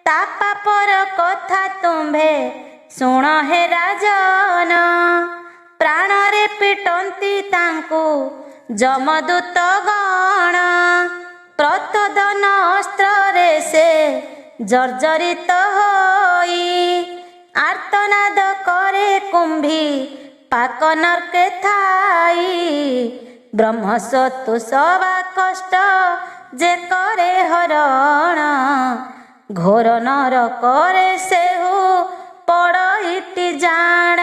ତା ପାପର କଥା ତୁମ୍ଭେ ଶୁଣ ହେ ରାଜନ, ପ୍ରାଣରେ ପିଟନ୍ତି ତାଙ୍କୁ ଯମଦୂତ ଗଣ। ପ୍ରତୋଦନ ଅସ୍ତ୍ରରେ ସେ ଜର୍ଜରିତ ହୋଇ, ଆର୍ତ୍ତନାଦ କରେ କୁମ୍ଭୀ ପାକ ନର୍କେ ଥାଇ। ବ୍ରହ୍ମସତୁ ସବା କଷ୍ଟ ଯେ କରେ ହରଣ, ଘୋର ନରକରେ ସେହୁ ପଡ଼ଇଟି ଜାଣ।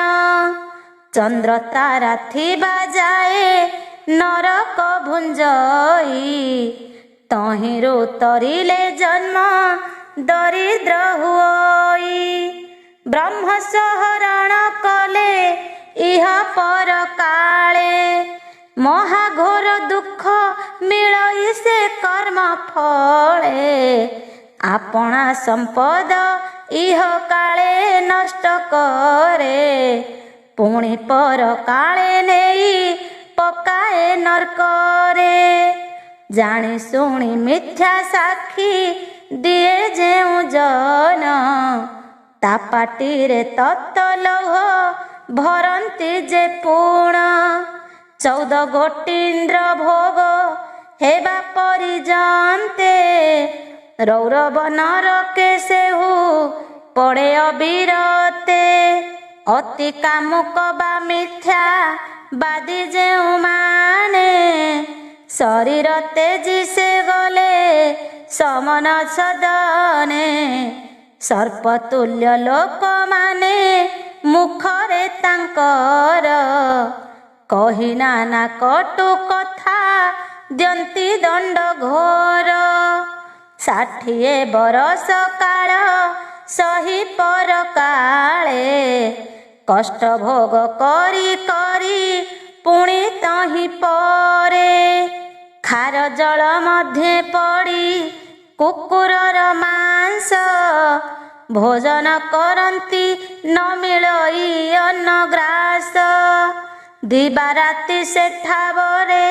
ଚନ୍ଦ୍ର ତାରା ଥିବା ଯାଏ ନରକ ଭୁଞ୍ଜଇ, ତହିଁରୁ ତରିଲେ ଜନ୍ମ ଦରିଦ୍ର ହୁଅଇ। ବ୍ରହ୍ମ ସହରଣ କଲେ ଇହ ପର କାଳେ, ମହାଘୋର ଦୁଃଖ ମିଳଇ ସେ କର୍ମ ଫଳେ। ଆପଣା ସମ୍ପଦ ଇହ କାଳେ ନଷ୍ଟ କରେ, ପୁଣି ପର କାଳେ ନେଇ ପକାଏ ନର୍କରେ। ଜାଣି ଶୁଣି ମିଥ୍ୟା ସାକ୍ଷୀ ଦିଏ ଯେଉଁ ଜନ, ତା ପାଟିରେ ତପ୍ତ ଲୌହ ଭରନ୍ତି ଯେ ପୁଣ। 14 ଗୋଟି ଇନ୍ଦ୍ର ଭୋଗ ହେବା ପରିଯନ୍ତେ, ରୌରବ ନରକେ ସେହୁ ପଡ଼େ ଅବିରତେ। ଅତି କାମୁକ ବା ମିଥ୍ୟା ବାଦୀ ଯେଉଁମାନେ, ଶରୀର ତେଜି ସେ ଗଲେ ସମନ ସଦନେ। ସର୍ପତୁଲ୍ୟ ଲୋକମାନେ ମୁଖରେ ତାଙ୍କର, କହି ନାନା କଟୁ କଥା ଦ୍ୟନ୍ତି ଦଣ୍ଡ ଘୋର। 60 ବରଷ କାଳ ସହି ପର କାଳେ, କଷ୍ଟ ଭୋଗ କରି କରି ପୁଣି ତହିଁ ପରେ। ଖାର ଜଳ ମଧ୍ୟେ ପଡ଼ି କୁକୁରର ମାଂସ, ଭୋଜନ କରନ୍ତି ନ ମିଳଇ ଅନ୍ନ ଗ୍ରାସ। ଦିବାରାତି ସେଠାବରେ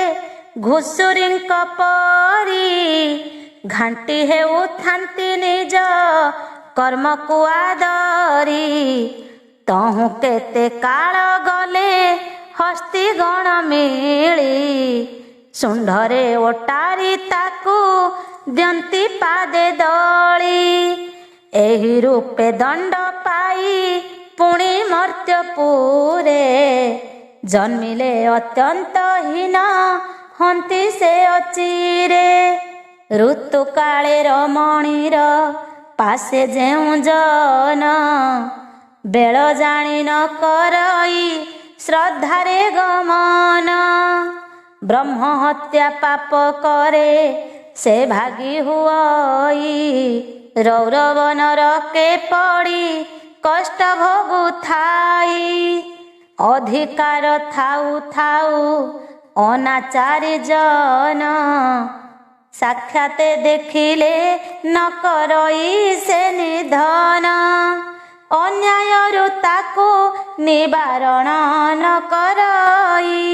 ଘୁଷୁରୀଙ୍କ ପରି, ଘାଣ୍ଟି ହେଉଥାନ୍ତି ନିଜ କର୍ମକୁ ଆଦରି। ତହୁଁ କେତେ କାଳ ଗଲେ ହସ୍ତି ଗଣ ମିଳି, ଶୁଣ୍ଢରେ ଓଟାରି ତାକୁ ଦ୍ୟନ୍ତି ପାଦେ ଦଳି। ଏହି ରୂପେ ଦଣ୍ଡ ପାଇ ପୁଣି ମର୍ତ୍ତ୍ୟପୁରେ, ଜନ୍ମିଲେ ଅତ୍ୟନ୍ତ ହୀନ ହନ୍ତି ସେ ଅଚିରେ। ଋତୁକାଳେ ରମଣୀର ପାଶେ ଯେଉଁ ଜନ, ବେଳ ଜାଣି ନ କରଇ ଶ୍ରଦ୍ଧାରେ ଗମନ। ବ୍ରହ୍ମ ହତ୍ୟା ପାପ କରେ ସେ ଭାଗି ହୁଅଇ, ରୌରବ ନରକେ ପଡ଼ି କଷ୍ଟ ଭୋଗୁଥାଇ। ଅଧିକାର ଥାଉ ଥାଉ ଅନାଚାରୀ ଜନ, ସାକ୍ଷାତେ ଦେଖିଲେ ନ କରଇ ସେ ନିଧନ। ଅନ୍ୟାୟରୁ ତାକୁ ନିବାରଣ ନ କରଇ,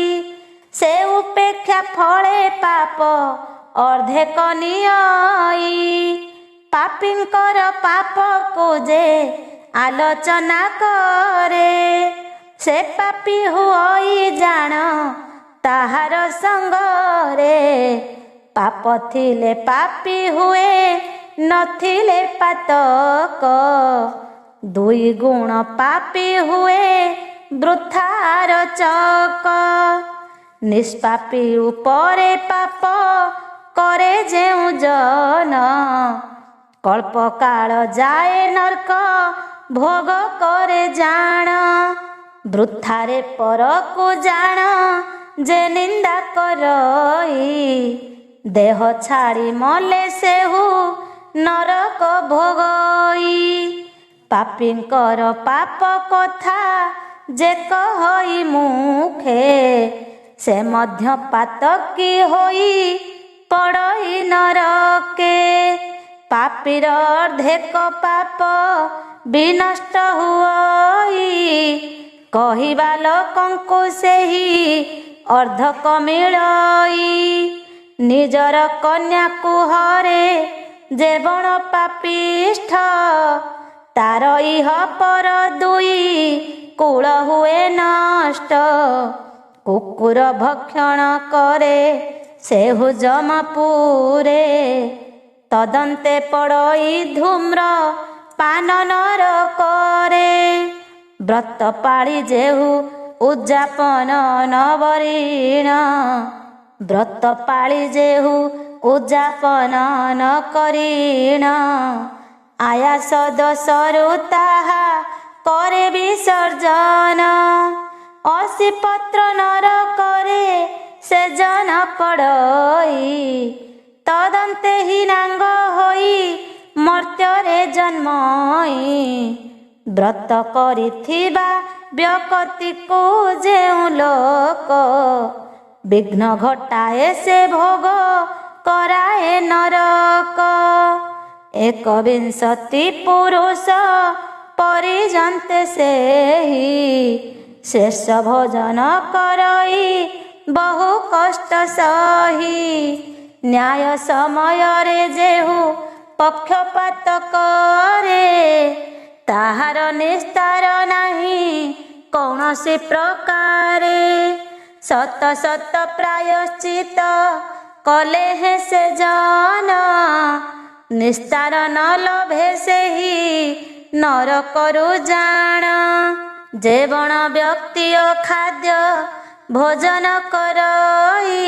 ସେ ଉପେକ୍ଷା ଫଳେ ପାପ ଅର୍ଦ୍ଧେକ ନିଅଇ। ପାପୀଙ୍କର ପାପକୁ ଯେ ଆଲୋଚନା କରେ, ସେ ପାପୀ ହୁଅଇ ଜାଣ ତାହାର ସଙ୍ଗରେ। ପାପ ଥିଲେ ପାପୀ ହୁଏ ନଥିଲେ ପାତକ, ଦୁଇ ଗୁଣ ପାପୀ ହୁଏ ବୃଥାର ଚକ। ନିଷ୍ପାପୀ ଉପରେ ପାପ କରେ ଯେଉଁ ଜନ, କଳ୍ପକାଳ ଯାଏ ନର୍କ ଭୋଗ କରେ ଜାଣ। ବୃଥାରେ ପରକୁ ଜାଣ ଯେ ନିନ୍ଦା କରଇ, ଦେହ ଛାଡ଼ି ମଲେ ସେହୁ ନରକ ଭୋଗଇ। ପାପୀଙ୍କର ପାପ କଥା ଯେ କହଇ ମୁଖେ, ସେ ମଧ୍ୟ ପାତକୀ ହୋଇ ପଡ଼ଇ ନରକେ। ପାପୀର ଅର୍ଦ୍ଧେକ ପାପ ବିନଷ୍ଟ ହୁଅଇ, କହିବା ଲୋକଙ୍କୁ ସେହି ଅର୍ଦ୍ଧକ ମିଳଇ। ନିଜର କନ୍ୟାକୁ ହରେ ଯେବଣ ପାପିଷ୍ଠ, ତାର ଇହ ପର ଦୁଇ କୂଳ ହୁଏ ନଷ୍ଟ। କୁକୁର ଭକ୍ଷଣ କରେ ସେହୁ ଯମପୁରେ, ତଦନ୍ତେ ପଡ଼ଇ ଧୂମ୍ର ପାନ ନରକରେ। ବ୍ରତ ପାଳି ଯେହୁ ଉଦ୍ଯାପନ ନବରୀଣ, ବ୍ରତ ପାଳି ଯେହୁ ଉଦ୍ଯାପନ ନ କରିଣ। ଆୟାସ ଦୋଷରୁ ତାହା କରେ ବିସର୍ଜନ, ଅଶୀ ପତ୍ର ନରକରେ ସେ ଜନ ପଡ଼ଇ। ତଦନ୍ତେ ହୀନାଙ୍ଗ ହୋଇ ମର୍ତ୍ତ୍ୟରେ ଜନ୍ମଇ। ବ୍ରତ କରିଥିବା ବ୍ୟକତିକୁ ଯେଉଁ ଲୋକ, ବିଘ୍ନ ଘଟାଏ ସେ ଭୋଗ କରାଏ ନରକ। ଏକବିଂଶତି ପୁରୁଷ ପରିଯନ୍ତେ ସେହି, ଶେଷ ଭୋଜନ କରଇ ବହୁ କଷ୍ଟ ସହି। ନ୍ୟାୟ ସମୟରେ ଯେହୁ ପକ୍ଷପାତ କରେ, ତାହାର ନିସ୍ତାର ନାହିଁ କୌଣସି ପ୍ରକାରେ। ଶତ ଶତ ପ୍ରାୟଶ୍ଚିତ କଲେ ହେ ସେ ଜନ, ନିସ୍ତାର ନ ଲଭେ ସେହି ନରକରୁ ଜାଣ। ଯେବଣ ବ୍ୟକ୍ତି ଖାଦ୍ୟ ଭୋଜନ କରଇ,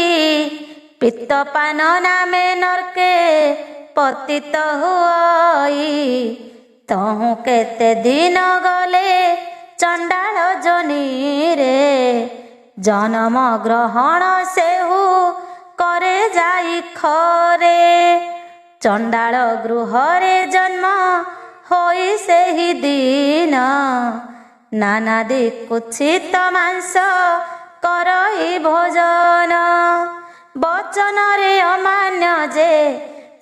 ପିତ୍ତପାନ ନାମେ ନର୍କେ ପତିତ ହୁଅଇ। ତହୁଁ କେତେ ଦିନ ଗଲେ ଚଣ୍ଡାଳ ଯୋନିରେ, ଜନମ ଗ୍ରହଣ ସେହୁ କରେ ଯାଇ ଖରେ। ଚଣ୍ଡାଳ ଗୃହରେ ଜନ୍ମ ହୋଇ ସେହି ଦିନ, ନାନାଦି କୁତ୍ସିତ ମାଂସ କରଇ ଭୋଜନ। ବଚନରେ ଅମାନ୍ୟ ଯେ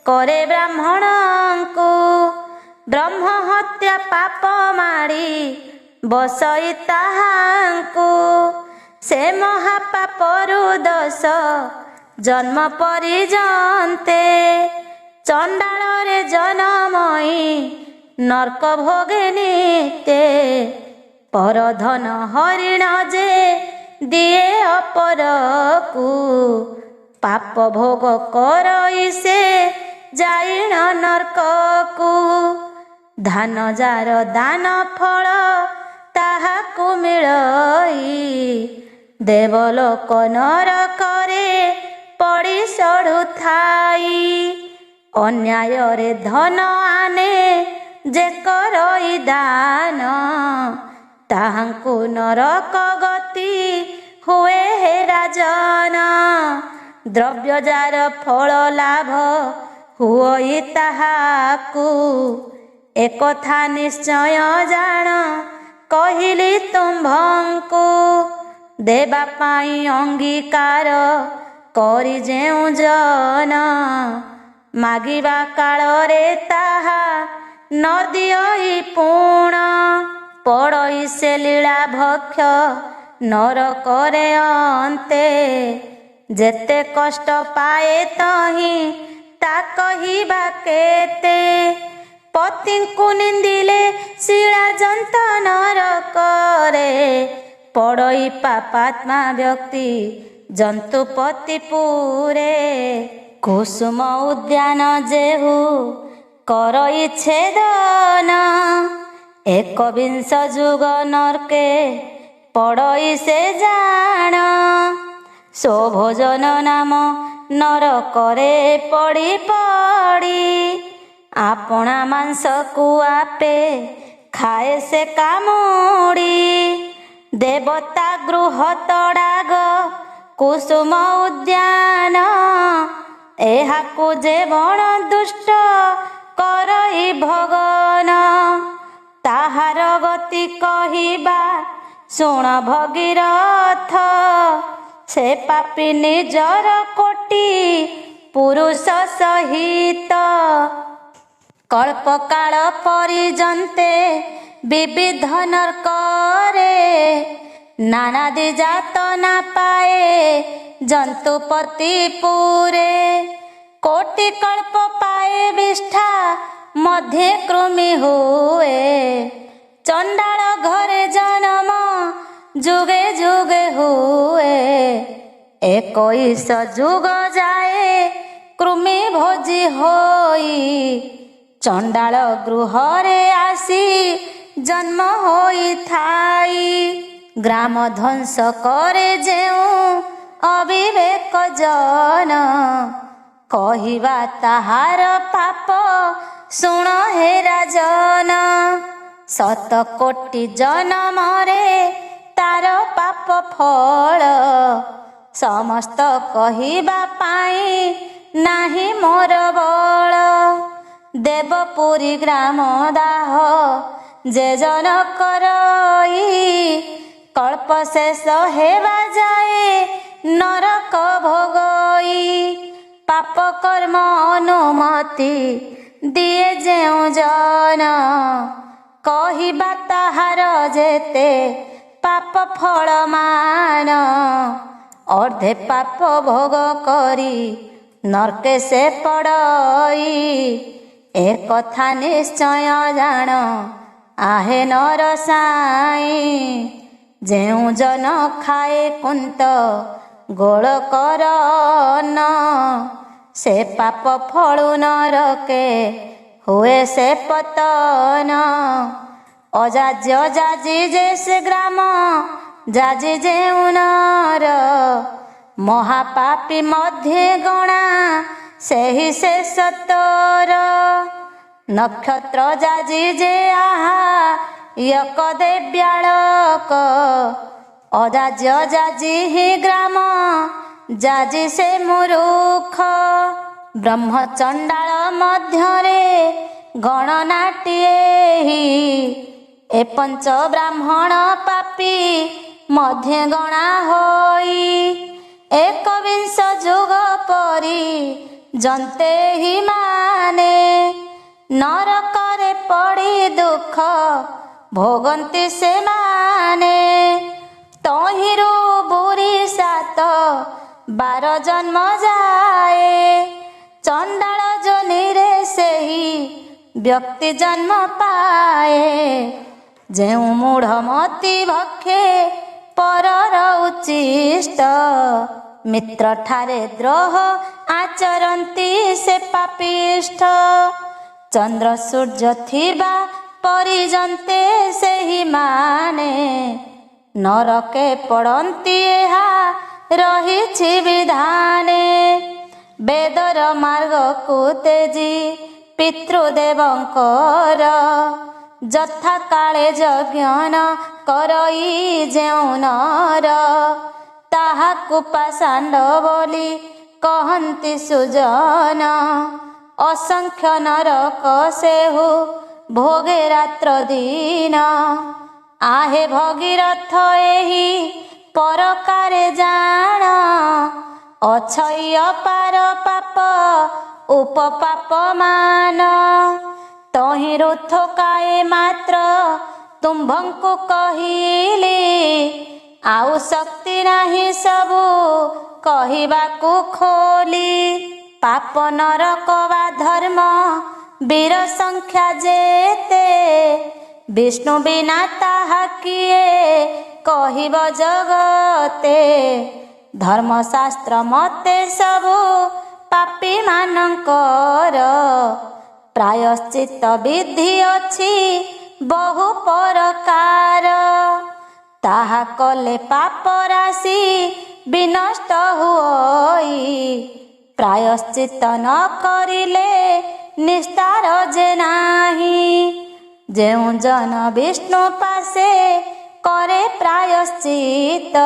କରେ ବ୍ରାହ୍ମଣଙ୍କୁ, ବ୍ରହ୍ମ ହତ୍ୟା ପାପ ମାଡ଼ି ବସଇ ତାହାଙ୍କୁ। ସେ ମହାପାପରୁ ଦଶ ଜନ୍ମ ପରିଯନ୍ତେ, ଚଣ୍ଡାଳରେ ଜନମଇ ନର୍କ ଭୋଗେ ନିତ୍ୟେ। ପରଧନ ହରିଣ ଯେ ଦିଏ ଅପରକୁ, ପାପ ଭୋଗ କରଇ ସେ ଯାଇଣ ନର୍କକୁ। ଧାନ ଯାର ଦାନ ଫଳ ତାହାକୁ ମିଳଇ, ଦେବଲୋକ ନରକରେ ପଡ଼ି ସଢ଼ୁଥାଇ। ଅନ୍ୟାୟରେ ଧନ ଆନେ ଯେ କରଇ ଦାନ, ତାହାଙ୍କୁ ନରକ ଗତି ହୁଏ ହେ ରାଜନ। ଦ୍ରବ୍ୟ ଯାର ଫଳ ଲାଭ ହୁଅଇ ତାହାକୁ, ଏକଥା ନିଶ୍ଚୟ ଜାଣ କହିଲି ତୁମ୍ଭଙ୍କୁ। ଦେବା ପାଇଁ ଅଙ୍ଗୀକାର କରି ଯେଉଁ ଜନ, ମାଗିବା କାଳରେ ତାହା ନ ଦିଅଇ ପୁଣ। ପଡ଼ଇ ସେ ଲୀଳା ଭକ୍ଷ ନରକରେ ଅନ୍ତେ, ଯେତେ କଷ୍ଟ ପାଏ ତହିଁ ତା କହିବା କେତେ। ପତିଙ୍କୁ ନିନ୍ଦିଲେ ଶିଳା ଯନ୍ତ ନରକରେ, ପଡ଼ଇ ପାପାତ୍ମା ବ୍ୟକ୍ତି ଜନ୍ତୁ ପତି ପୁରେ। କୁସୁମ ଉଦ୍ୟାନ ଯେହୁ କରଇ ଛେଦନ, ଏକବିଂଶ ଯୁଗ ନର୍କେ ପଡ଼ଇ ସେ ଜାଣ। ସୋଭୋଜନ ନାମ ନରକରେ ପଡ଼ି ପଡ଼ି, ଆପଣା ମାଂସକୁ ଆପେ ଖାଏ ସେ କାମୁଡ଼ି। ଦେବତା ଗୃହ ତଡ଼ାଗ କୁସୁମ ଉଦ୍ୟାନ, ଏହାକୁ ଯେ ବଣ ଦୁଷ୍ଟ କରଇ ଭଗନ। ତାହାର ଗତି କହିବା ଶୁଣ ଭଗୀରଥ, ସେ ପାପି ନିଜର କୋଟି ପୁରୁଷ ସହିତ। କଳ୍ପକାଳ ପରିଯନ୍ତେ ବିବିଧ ନର୍କରେ, ନାନାଦି ଯାତନା ପାଏ ଜନ୍ତୁପତି ପୁରେ। କୋଟି କଳ୍ପ ପାଏ ବିଷ୍ଠା ମଧ୍ୟେ କୃମି ହୁଏ, ଚଣ୍ଡାଳ ଘରେ ଜନମ ଯୁଗେ ଯୁଗେ ହୁଏ। 21 ଯୁଗ ଯାଏ କୃମି ଭୋଜି ହୋଇ, ଚଣ୍ଡାଳ ଗୃହରେ ଆସି ଜନ୍ମ ହୋଇଥାଇ। ଗ୍ରାମ ଧ୍ୱଂସ କରେ ଯେଉଁ ଅବିବେକ ଜନ, କହିବା ତାହାର ପାପ ଶୁଣ ହେ ରାଜନ। ଶତ କୋଟି ଜନମରେ ତାର ପାପ ଫଳ, ସମସ୍ତ କହିବା ପାଇଁ ନାହିଁ ମୋର ବଳ। ଦେବପୁରୀ ଗ୍ରାମ ଦାହ ଯେ ଜନ କରଇ, କଳ୍ପ ଶେଷ ହେବା ଯାଏ ନରକ ଭୋଗଇ। ପାପ କର୍ମ ଅନୁମତି ଦିଏ ଯେଉଁ ଜନ, କହିବା ତାହାର ଯେତେ ପାପ ଫଳ ମାନ। ଅର୍ଧେ ପାପ ଭୋଗ କରି ନର୍କେ ସେ ପଡ଼ଇ, ଏକଥା ନିଶ୍ଚୟ ଜାଣ ଆହେ ନର ସାଇଁ। ଯେଉଁ ଜନ ଖାଏ କୁନ୍ତ ଗୋଳକର ଅନ୍ନ, ସେ ପାପ ଫଳୁ ନରକେ ହୁଏ ସେ ପତନ। ଅଯାଜ୍ୟ ଯାଜି ଯେ ସେ ଗ୍ରାମ ଯାଜି ଯେଉଁ ନର, ମହାପାପୀ ମଧ୍ୟେ ଗଣା ସେହି ସେ ସତର। ନକ୍ଷତ୍ର ଯାଜି ଯେ ଆହା ୟକ ଦେବ୍ୟାଳକ, ଅଯାଜ୍ୟ ଯାଜି ହିଁ ଗ୍ରାମ ଯାଜି ସେ ମୂରୁଖ। ବ୍ରହ୍ମଚଣ୍ଡାଳ ମଧ୍ୟରେ ଗଣନାଟିଏ, ଏ ପଞ୍ଚ ବ୍ରାହ୍ମଣ ପାପୀ ମଧ୍ୟେ ଗଣା ହୋଇ। ଏକବିଂଶ ଯୁଗ ପରି ଯନ୍ତେ ହି ମାନେ, ନରକରେ ପଡ଼ି ଦୁଃଖ ଭୋଗନ୍ତି ସେମାନେ। ତହିଁରୁ ବୁରି 7 12 ଜନ୍ମ ଯାଏ, ଚଣ୍ଡାଳ ଯୋନିରେ ସେହି ବ୍ୟକ୍ତି ଜନ୍ମ ପାଏ। ଯେଉଁ ମୂଢ଼ମତି ଭକ୍ଷେ ପରର ଉଚ୍ଚିଷ୍ଟ, ମିତ୍ରଠାରେ ଦ୍ରୋହ ଆଚରନ୍ତି ସେ ପାପିଷ୍ଠ। ଚନ୍ଦ୍ର ସୂର୍ଯ୍ୟ ଥିବା ପରିଯନ୍ତେ ସେହି ମାନେ, ନରକେ ପଡ଼ନ୍ତି ଏହା ରହିଛି ବିଧାନେ। ବେଦର ମାର୍ଗକୁ ତେଜି ପିତୃଦେବଙ୍କର, ଯଥା କାଳେ ଯଜ୍ଞ ନ କରଇ ଯେଉଁ ନର, ତାହାକୁ ପାଷାଣ୍ଡ ବୋଲି କହନ୍ତି ସୁଜନ। ଅସଂଖ୍ୟ ନରକ ସେହୁ ଭୋଗେ ରାତ୍ର ଦିନ। ଆହେ ଭଗୀରଥ, ଏହି ପରକାରେ ଜାଣ, ଅଛଇ ଅପାର ପାପ ଉପପାପ ମାନ। ତହିଁରୁ ଥୋକାଏ ମାତ୍ର ତୁମ୍ଭଙ୍କୁ କହିଲି, ଆଉ ଶକ୍ତି ନାହିଁ ସବୁ କହିବାକୁ ଖୋଲି। ପାପ ନରକ ବା ଧର୍ମ ବୀର ସଂଖ୍ୟା ଯେତେ, ବିଷ୍ଣୁ ବିନା ତାହା କିଏ କହିବ ଜଗତେ? ଧର୍ମଶାସ୍ତ୍ର ମତେ ସବୁ ପାପୀ ମାନଙ୍କର ପ୍ରାୟଶ୍ଚିତ ବିଧି ଅଛି ବହୁ ପ୍ରକାର। ତାହା କଲେ ପାପ ରାଶି ବିନଷ୍ଟ ହୁଅଇ, ପ୍ରାୟଶ୍ଚିତ ନ କରିଲେ ନିସ୍ତାର ଯେ ନାହିଁ। ଯେଉଁ ଜନ ବିଷ୍ଣୁ ପାଶେ କରେ ପ୍ରାୟଶ୍ଚିତ,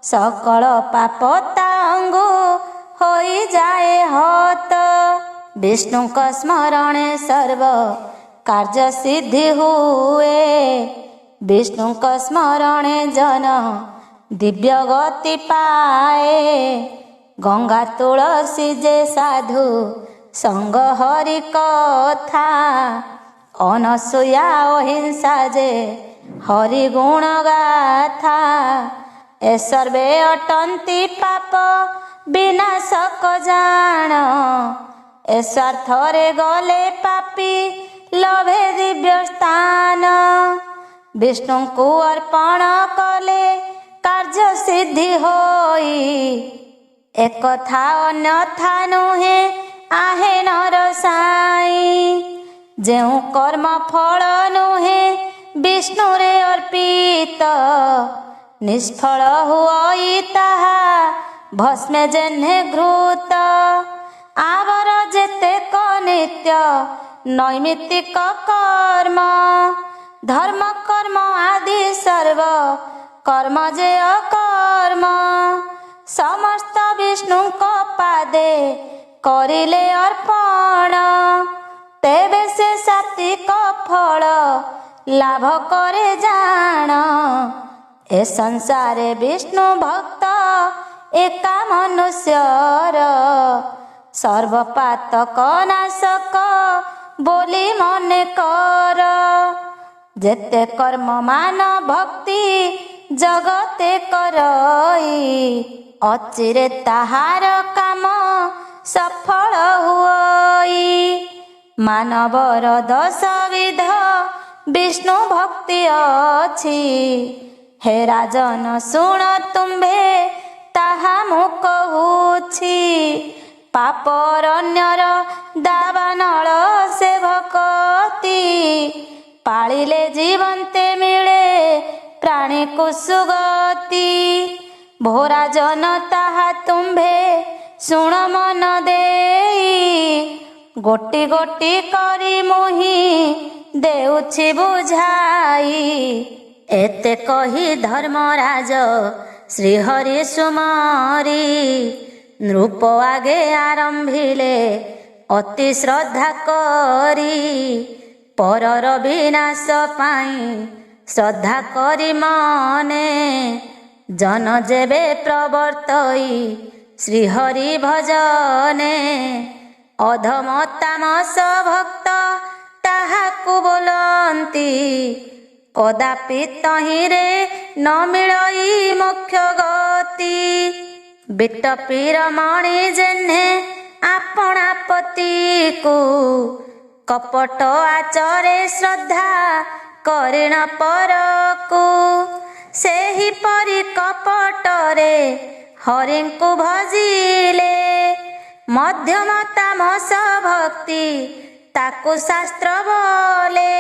ସକଳ ପାପ ତାଙ୍ଗୁ ହୋଇଯାଏ ହତ। ବିଷ୍ଣୁଙ୍କ ସ୍ମରଣେ ସର୍ବ କାର୍ଯ୍ୟ ସିଦ୍ଧି ହୁଏ, ବିଷ୍ଣୁଙ୍କ ସ୍ମରଣେ ଜନ ଦିବ୍ୟ ଗତି ପାଏ। ଗଙ୍ଗା ତୁଳସୀ ଯେ ସାଧୁ ସଙ୍ଗ ହରି କଥା, ଅନସୂୟା ଅହିଂସା ଯେ ହରି ଗୁଣ ଗାଥା, ଏ ସର୍ବେ ଅଟନ୍ତି ପାପ ବିନାଶକ ଜାଣ। ଏ ସ୍ୱାର୍ଥରେ ଗଲେ ପାପୀ ଲଭେ ଦିବ୍ୟ ସ୍ଥାନ। ବିଷ୍ଣୁଙ୍କୁ ଅର୍ପଣ କଲେ କାର୍ଯ୍ୟ ସିଦ୍ଧି ହୋଇ, ଏକଥା ଅନ୍ୟଥା ନୁହେଁ ଆହେ ନର ସାଇଁ। ଯେଉଁ କର୍ମ ଫଳ ନୁହେଁ ବିଷ୍ଣୁରେ ଅର୍ପିତ, ନିଷ୍ଫଳ ହୁଅଇ ତାହା ଭସ୍ମେ ଯେହ୍ନେ ଘୃତ। ଆବର ଯେତେକ ନିତ୍ୟ ନୈମିତିକ କର୍ମ, ଧର୍ମ କର୍ମ ଆଦି ସର୍ବ କର୍ମ ଯେ ଅକର୍ମ, ସମସ୍ତ ବିଷ୍ଣୁଙ୍କ ପାଦେ କରିଲେ ଅର୍ପଣ, ତେବେ ସେ ସାତ୍ୱିକ ଫଳ ଲାଭ କରେ ଜାଣ। ଏ ସଂସାରେ ବିଷ୍ଣୁ ଭକ୍ତ ଏକା ମନୁଷ୍ୟର, ସର୍ବପାତକ ନାଶକ ବୋଲି ମନେ କର। ଯେତେ କର୍ମ ମାନ ଭକ୍ତି ଜଗତେ କରଇ, ଅଚିରେ ତାହାର କାମ ସଫଳ ହୁଅଇ। ମାନବର ଦଶବିଧ ବିଷ୍ଣୁ ଭକ୍ତି ଅଛି, ହେ ରାଜନ ଶୁଣ ତୁମ୍ଭେ ତାହା ମୁଁ କହୁଛି। ପାପରଣ୍ୟର ଦାବାନଳ ସେ ଭକତି, ପାଳିଲେ ଜୀବନ୍ତେ ମିଳେ ପ୍ରାଣୀକୁ ସୁଗତି। ଭୋରାଜନ ତାହା ତୁମ୍ଭେ ଶୁଣ ମନ ଦେଇ, ଗୋଟି ଗୋଟି କରି ମୁହିଁ ଦେଉଛି ବୁଝାଇ। ଏତେ କହି ଧର୍ମରାଜ ଶ୍ରୀହରି ସୁମରି, ନୃପ ଆଗେ ଆରମ୍ଭିଲେ ଅତି ଶ୍ରଦ୍ଧା କରି। ପରର ବିନାଶ ପାଇଁ ଶ୍ରଦ୍ଧା କରି ମନେ, ଜନ ଯେବେ ପ୍ରବର୍ତ୍ତଇ ଶ୍ରୀହରି ଭଜନେ। ଅଧମ ତାମସ ଭକ୍ତ ତାହାକୁ ବୋଲନ୍ତି, କଦାପି ତହିଁରେ ନ ମିଳଇ ମୋକ୍ଷ ଗତି। ବିଟପୀର ମଣି ଯେହ୍ନେ ଆପଣା ପତିକୁ, କପଟ ଆଚରେ ଶ୍ରଦ୍ଧା କରିଣ ପରକୁ। ସେହିପରି କପଟରେ ହରିଙ୍କୁ ଭଜିଲେ, ମଧ୍ୟମ ତାମସ ଭକ୍ତି ତାକୁ ଶାସ୍ତ୍ର ବୋଲେ।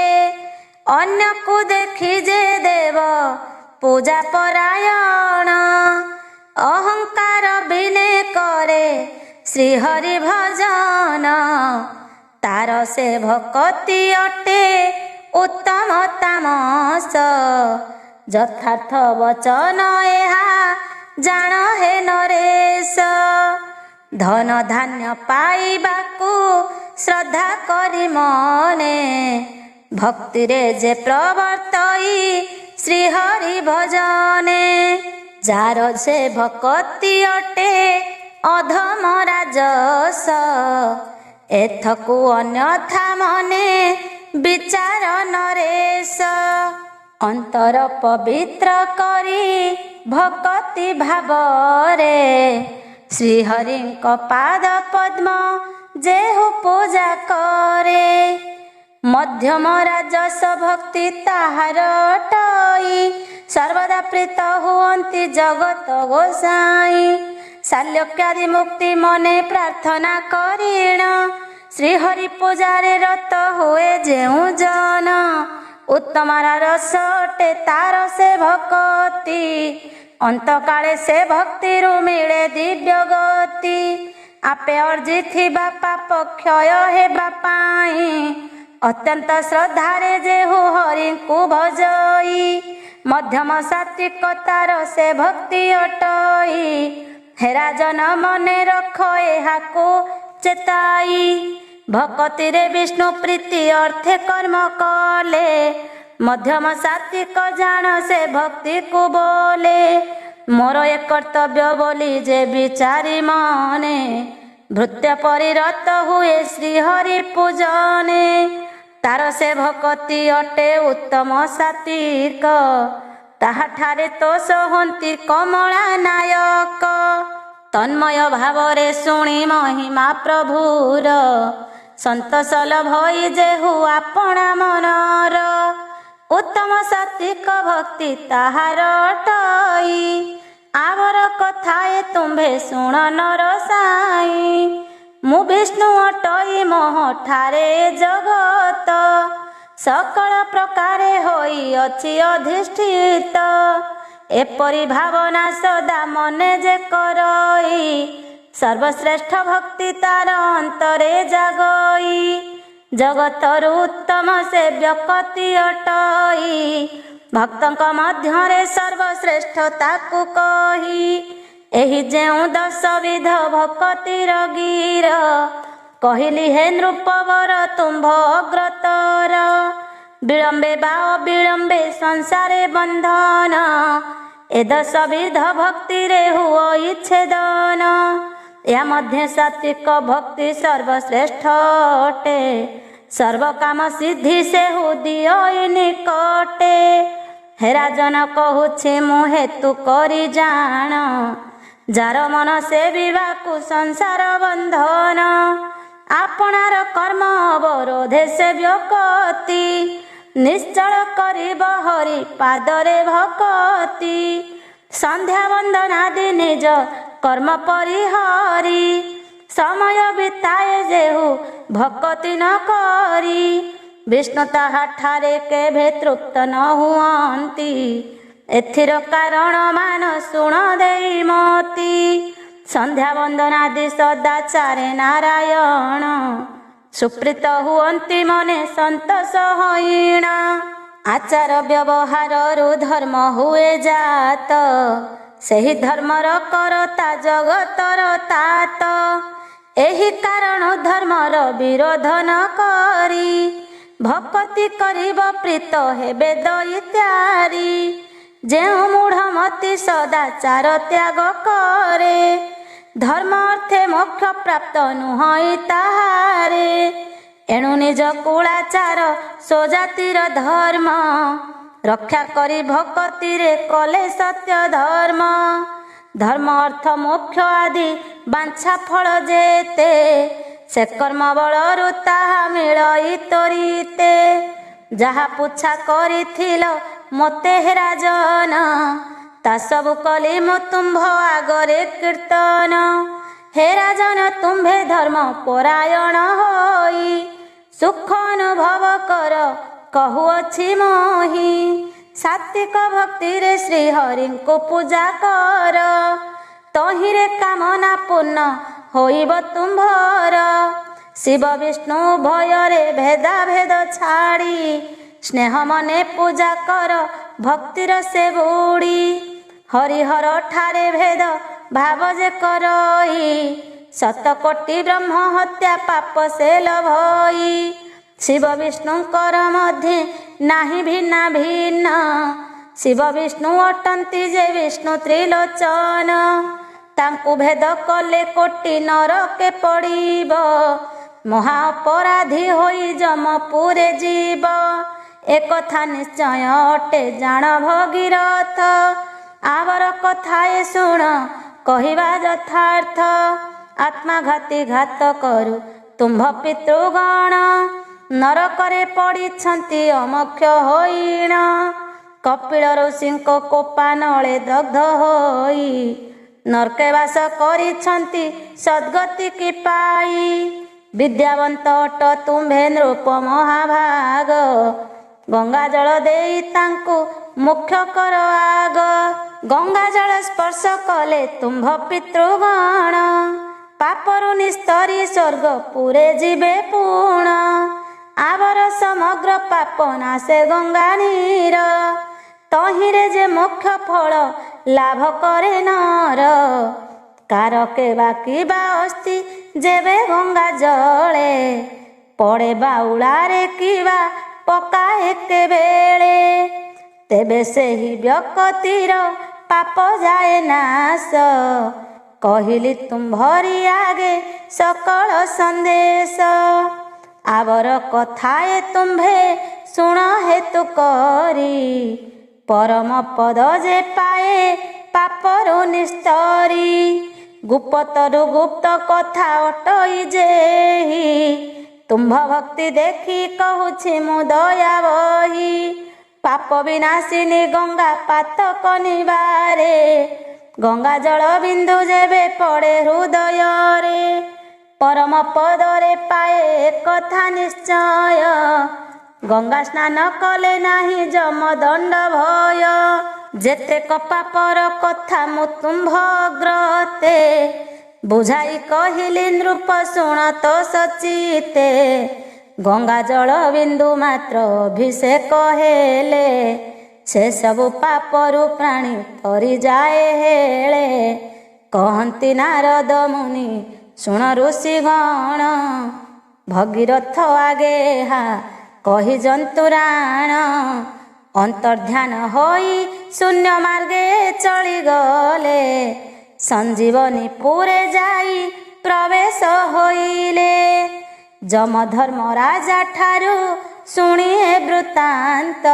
ଅନ୍ୟକୁ ଦେଖି ଯେ ଦେବ ପୂଜା ପରାୟଣ, ଅହଙ୍କାର ବିନେ କରେ ଶ୍ରୀହରି ଭଜନ। ତାର ସେ ଭକତି ଅଟେ ଉତ୍ତମ ତାମସ, ଯଥାର୍ଥ ବଚନ ଏହା ଜାଣ ହେ ନରେଶ। ଧନ ଧାନ୍ୟ ପାଇବାକୁ ଶ୍ରଦ୍ଧା କରି ମନେ, ଭକ୍ତିରେ ଯେ ପ୍ରବର୍ତ୍ତଇ ଶ୍ରୀହରି ଭଜନେ। ଯାର ସେ ଭକତି ଅଟେ ଅଧମ ରାଜସ, ଏଥକୁ ଅନ୍ୟଥା ମନେ ବିଚାର ନରେଶ। ଅନ୍ତର ପବିତ୍ର କରି ଭକତି ଭାବରେ, ଶ୍ରୀହରିଙ୍କ ପାଦ ପଦ୍ମ ଯେହୁ ପୂଜା କରେ। ମଧ୍ୟମ ରାଜସ ଭକ୍ତି ତାହାର ଅଟଇ, ସର୍ବଦା ପ୍ରୀତ ହୁଅନ୍ତି ଜଗତ ଗୋସାଇଁ। ସାଲ୍ୟକ୍ୟାଦି ମୁକ୍ତି ମନେ ପ୍ରାର୍ଥନା କରିଣ, ଶ୍ରୀହରି ପୂଜାରେ ରତ ହୁଏ ଯେଉଁ ଜନ। ଉତ୍ତମ ରସ ଅଟେ ତାର ସେ ଭକତି, ଅନ୍ତକାଳେ ସେ ଭକ୍ତିରୁ ମିଳେ ଦିବ୍ୟ ଗତି। ଆପେ ଅର୍ଜିଥିବା ପାପ କ୍ଷୟ ହେବା ପାଇଁ, ଅତ୍ୟନ୍ତ ଶ୍ରଦ୍ଧାରେ ଯେହୁ ହରିଙ୍କୁ ଭଜଇ। ମଧ୍ୟମ ସାତ୍ବିକ ତାର ସେ ଭକ୍ତି ଅଟଇ, ହେରାଜନ ମନେ ରଖ ଏହାକୁ ଚେତାଇ। ଭକତିରେ ବିଷ୍ଣୁ ପ୍ରୀତି ଅର୍ଥେ କର୍ମ କଲେ, ମଧ୍ୟମ ସାତ୍ବିକ ଜାଣ ସେ ଭକ୍ତିକୁ ବୋଲେ। ମୋର ଏ କର୍ତ୍ତବ୍ୟ ବୋଲି ଯେ ବିଚାରି ମନେ, ଭୃତ୍ୟ ପରିରତ ହୁଏ ଶ୍ରୀହରି ପୂଜନେ। ତାର ସେ ଭକତି ଅଟେ ଉତ୍ତମ ସାତ୍ବିକ, ତାହାଠାରେ ତୋଷ ହୁଅନ୍ତି କମଳା ନାୟକ। ତନ୍ମୟ ଭାବରେ ଶୁଣି ମହିମା ପ୍ରଭୁର, ସନ୍ତୋଷ ଲଭଇ ଯେହୁ ଆପଣା ମନର। ଉତ୍ତମ ସାତ୍ବିକ ଭକ୍ତି ତାହାର ଅଟଇ, ଆବର କଥାଏ ତୁମ୍ଭେ ଶୁଣ ନର ସାଇଁ। ମୁଁ ବିଷ୍ଣୁ ଅଟଇ ମୋହ ଠାରେ ଜଗତ, ସକଳ ପ୍ରକାରେ ହୋଇଅଛି ଅଧିଷ୍ଠିତ। ଏପରି ଭାବନା ସଦା ମନେ ଯେ କରଇ, ସର୍ବଶ୍ରେଷ୍ଠ ଭକ୍ତି ତାର ଅନ୍ତରେ ଜାଗଇ। ଜଗତରୁ ଉତ୍ତମ ସେ ବ୍ୟକତି ଅଟଇ, ଭକ୍ତଙ୍କ ମଧ୍ୟରେ ସର୍ବଶ୍ରେଷ୍ଠ ତାକୁ କହି। ଏହି ଯେଉଁ ଦଶବିଧ ଭକତିର ଗୀର, କହିଲି ହେ ନୃପବର ତୁମ୍ଭ ଅଗ୍ରତର। ବିଳମ୍ବେ ବା ଅବିଳମ୍ବେ ସଂସାରେ ବନ୍ଧନ, ଏ ଦଶବିଧ ଭକ୍ତିରେ ହୁଅ ଛେଦନ। ଏହା ମଧ୍ୟ ସାତ୍ବିକ ଭକ୍ତି ସର୍ବଶ୍ରେଷ୍ଠ ଅଟେ, ସର୍ବକାମ ସିଦ୍ଧି ସେହୁ ଦିଅଇ ନିକଟେ। ହେ ରାଜନ କହୁଛି ମୁଁ ହେତୁ କରି ଜାଣ, ଯାର ମନ ସେବିବାକୁ ସଂସାର ବନ୍ଧନ। ଆପଣାର କର୍ମ ଅବରୋଧେ ସେ ବ୍ୟକତି, ନିଶ୍ଚଳ କରିବ ହରି ପାଦରେ ଭକତି। ସନ୍ଧ୍ୟା ବନ୍ଦନାଦି ନିଜ କର୍ମ ପରିହରି, ସମୟ ବିତାଏ ଯେହୁ ଭକତି ନ କରି। ବିଷ୍ଣୁ ତାହାଠାରେ କେବେ ତୃପ୍ତ ନ ହୁଅନ୍ତି, ଏଥିର କାରଣ ମାନ ଶୁଣ ଦେଇ ମତି। ସନ୍ଧ୍ୟା ବନ୍ଦନାଦି ସଦାଚାରେ ନାରାୟଣ, ସୁପ୍ରୀତ ହୁଅନ୍ତି ମନେ ସନ୍ତୋଷ ହୋଇଣ। ଆଚାର ବ୍ୟବହାରରୁ ଧର୍ମ ହୁଏ ଜାତ, ସେହି ଧର୍ମର କରତା ଜଗତର ତାତ। ଏହି କାରଣ ଧର୍ମର ବିରୋଧ ନ କରି, ଭକତି କରିବ ପ୍ରୀତ ହେବେ ଦଇତ୍ୟାରି। ଯେଉଁ ମୂଢ଼ମତି ସଦାଚାର ତ୍ୟାଗ କରେ, ଧର୍ମ ଅର୍ଥେ ମୋକ୍ଷ ପ୍ରାପ୍ତ ନୁହଇ ତାହାରେ। ଏଣୁ ନିଜ କୁଳାଚାର ସ୍ୱଜାତିର ଧର୍ମ ରକ୍ଷା କରି ଭକତିରେ କଲେ ସତ୍ୟ ଧର୍ମ। ଧର୍ମ ଅର୍ଥ ମୋକ୍ଷ ଆଦି ବାଞ୍ଛା ଫଳ ଯେତେ, ସେ କର୍ମ ବଳରୁ ତାହା ମିଳଇ ତ୍ୱରିତେ। ଯାହା ପୁଚ୍ଛା କରିଥିଲ ମୋତେ ହେ ରାଜନ, ତା ସବୁ କଲି ମୁଁ ତୁମ୍ଭ ଆଗରେ କୀର୍ତ୍ତନ। ହେ ରାଜନ, ତୁମ୍ଭେ ଧର୍ମ ପରାୟଣ ହୋଇ ସୁଖ ଅନୁଭବ କର କହୁଅଛି ମୋହି। ସାତ୍ୱିକ ଭକ୍ତିରେ ଶ୍ରୀହରିଙ୍କୁ ପୂଜା କର, ତହିଁରେ କାମନା ପୂର୍ଣ୍ଣ ହୋଇବ ତୁମ୍ଭର। ଶିବ ବିଷ୍ଣୁ ଭୟରେ ଭେଦାଭେଦ ଛାଡ଼ି, ସ୍ନେହ ମନେ ପୂଜା କର ଭକ୍ତିର ସେ ବୁଡ଼ି। ହରିହର ଠାରେ ଭେଦ ଭାବ ଯେ କରଇ, ଶତକୋଟି ବ୍ରହ୍ମ ହତ୍ୟା ପାପ ସେ ଲଭଇ। ଶିବ ବିଷ୍ଣୁଙ୍କର ମଧ୍ୟେ ନାହିଁ ଭିନ୍ନା ଭିନ୍ନ, ଶିବ ବିଷ୍ଣୁ ଅଟନ୍ତି ଯେ ବିଷ୍ଣୁ ତ୍ରିଲୋଚନ। ତାଙ୍କୁ ଭେଦ କଲେ କୋଟି ନରକେ ପଡ଼ିବ, ମହା ଅପରାଧୀ ହୋଇ ଯମପୁରେ ଯିବ। ଏକଥା ନିଶ୍ଚୟ ଅଟେ ଜାଣ ଭଗୀରଥ, ଆବର କଥାଏ ଶୁଣ କହିବା ଯଥାର୍ଥ। ଆତ୍ମାଘାତୀ ଘାତ କରୁ ତୁମ୍ଭ ପିତୃଗଣ, ନରକରେ ପଡ଼ିଛନ୍ତି ଅମୋକ୍ଷ ହୋଇଣ। କପିଳ ଋଷିଙ୍କ କୋପାନଳେ ଦଗ୍ଧ ହୋଇ, ନର୍କେ ବାସ କରିଛନ୍ତି ସଦ୍ଗତି କି ପାଇ। ବିଦ୍ୟାବନ୍ତ ଅଟ ତୁମ୍ଭେ ନୃପ ମହାଭାଗ, ଗଙ୍ଗା ଜଳ ଦେଇ ତାଙ୍କୁ ମୁଖ୍ୟ କର ଆଗ। ଗଙ୍ଗା ଜଳ ସ୍ପର୍ଶ କଲେ ତୁମ୍ଭ ପିତୃଗଣ, ପାପରୁ ନିସ୍ତରି ସ୍ୱର୍ଗପୁରେ ଯିବେ ପୁଣ। ଆବର ସମଗ୍ର ପାପ ନାଶେ ଗଙ୍ଗା ନୀର, ତହିଁରେ ଯେ ମୋକ୍ଷ ଫଳ ଲାଭ କରେ ନର। କାରକେ ବାକି ବା ଅସ୍ତି ଯେବେ ଗଙ୍ଗା ଜଳେ, ପଡ଼େ ବାଉଳାରେ କିବା ପକାଏ କେବେଳେ। ତେବେ ସେହି ବ୍ୟକ୍ତିର ପାପ ଯାଏ ନାଶ, କହିଲି ତୁମ୍ଭରି ଆଗେ ସକଳ ସନ୍ଦେଶ। ଆବର କଥାଏ ତୁମ୍ଭେ ଶୁଣ ହେତୁ କରି, ପରମ ପଦ ଯେ ପାଏ ପାପରୁ ନିସ୍ତରି। ଗୁପ୍ତରୁ ଗୁପ୍ତ କଥା ଅଟଇ ଯେହି, ତୁମ୍ଭ ଭକ୍ତି ଦେଖି କହୁଛି ମୁଁ ଦୟା ବହି। ପାପ ବିନାଶିନୀ ଗଙ୍ଗା ପାତକ ନିବାରେ, ଗଙ୍ଗା ଜଳ ବିନ୍ଦୁ ଯେବେ ପଡ଼େ ହୃଦୟରେ। ପରମ ପଦରେ ପାଏ କଥା ନିଶ୍ଚୟ, ଗଙ୍ଗା ସ୍ନାନ କଲେ ନାହିଁ ଯମ ଦଣ୍ଡ ଭୟ। ଯେତେକ ପାପର କଥା ମୁଁ ତୁମ୍ଭ ଅଗ୍ରତେ, ବୁଝାଇ କହିଲି ନୃପ ଶୁଣ ତ ସଚିତେ। ଗଙ୍ଗା ଜଳ ବିନ୍ଦୁ ମାତ୍ର ଅଭିଷେକ ହେଲେ, ସେସବୁ ପାପରୁ ପ୍ରାଣୀ ତରିଯାଏ ହେଳେ। କହନ୍ତି ନାରଦ ମୁନି ଶୁଣ ଋଷିଗଣ, ଭଗୀରଥ ଆଗେ ହା କହି ଜନ୍ତୁରାଣ। ଅନ୍ତର୍ଧ୍ୟାନ ହୋଇ ଶୂନ୍ୟ ମାର୍ଗେ ଚଳିଗଲେ, ସଞ୍ଜୀବନୀ ପୁରେ ଯାଇ ପ୍ରବେଶ ହୋଇଲେ। ଯମ ଧର୍ମ ରାଜା ଠାରୁ ଶୁଣିଏ ବୃତ୍ତାନ୍ତ,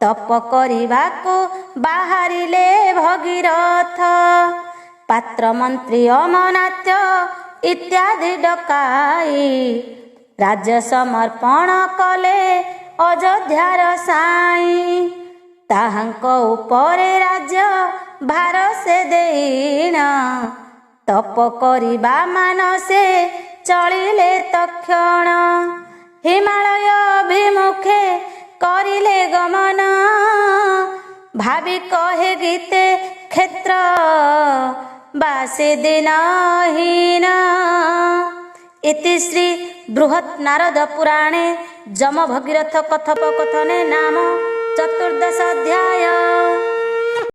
ତପ କରିବାକୁ ବାହାରିଲେ ଭଗୀରଥ। ପାତ୍ର ମନ୍ତ୍ରୀ ଅମନାତ୍ୟ ଇତ୍ୟାଦି ଡକାଇ, ରାଜ୍ୟ ସମର୍ପଣ କଲେ ଅଯୋଧ୍ୟାର ସାଇଁ। ତାହାଙ୍କ ଉପରେ ରାଜ୍ୟ ଭାର ସେ ଦେଇଣ, ତପ କରିବା ମାନସେ ଚଳିଲେ ତକ୍ଷଣ। ହିମାଳୟ ଅଭିମୁଖେ କରିଲେ ଗମନ, ଭାବି କହେ ଗୀତେ କ୍ଷେତ୍ର ବାସେ ଦିନହୀନ। ଇତି ଶ୍ରୀ ବୃହତ୍ ନାରଦ ପୁରାଣେ ଯମ ଭଗୀରଥ କଥୋପକଥନେ ନାମ ଚତୁର୍ଦଶ ଅଧ୍ୟାୟ।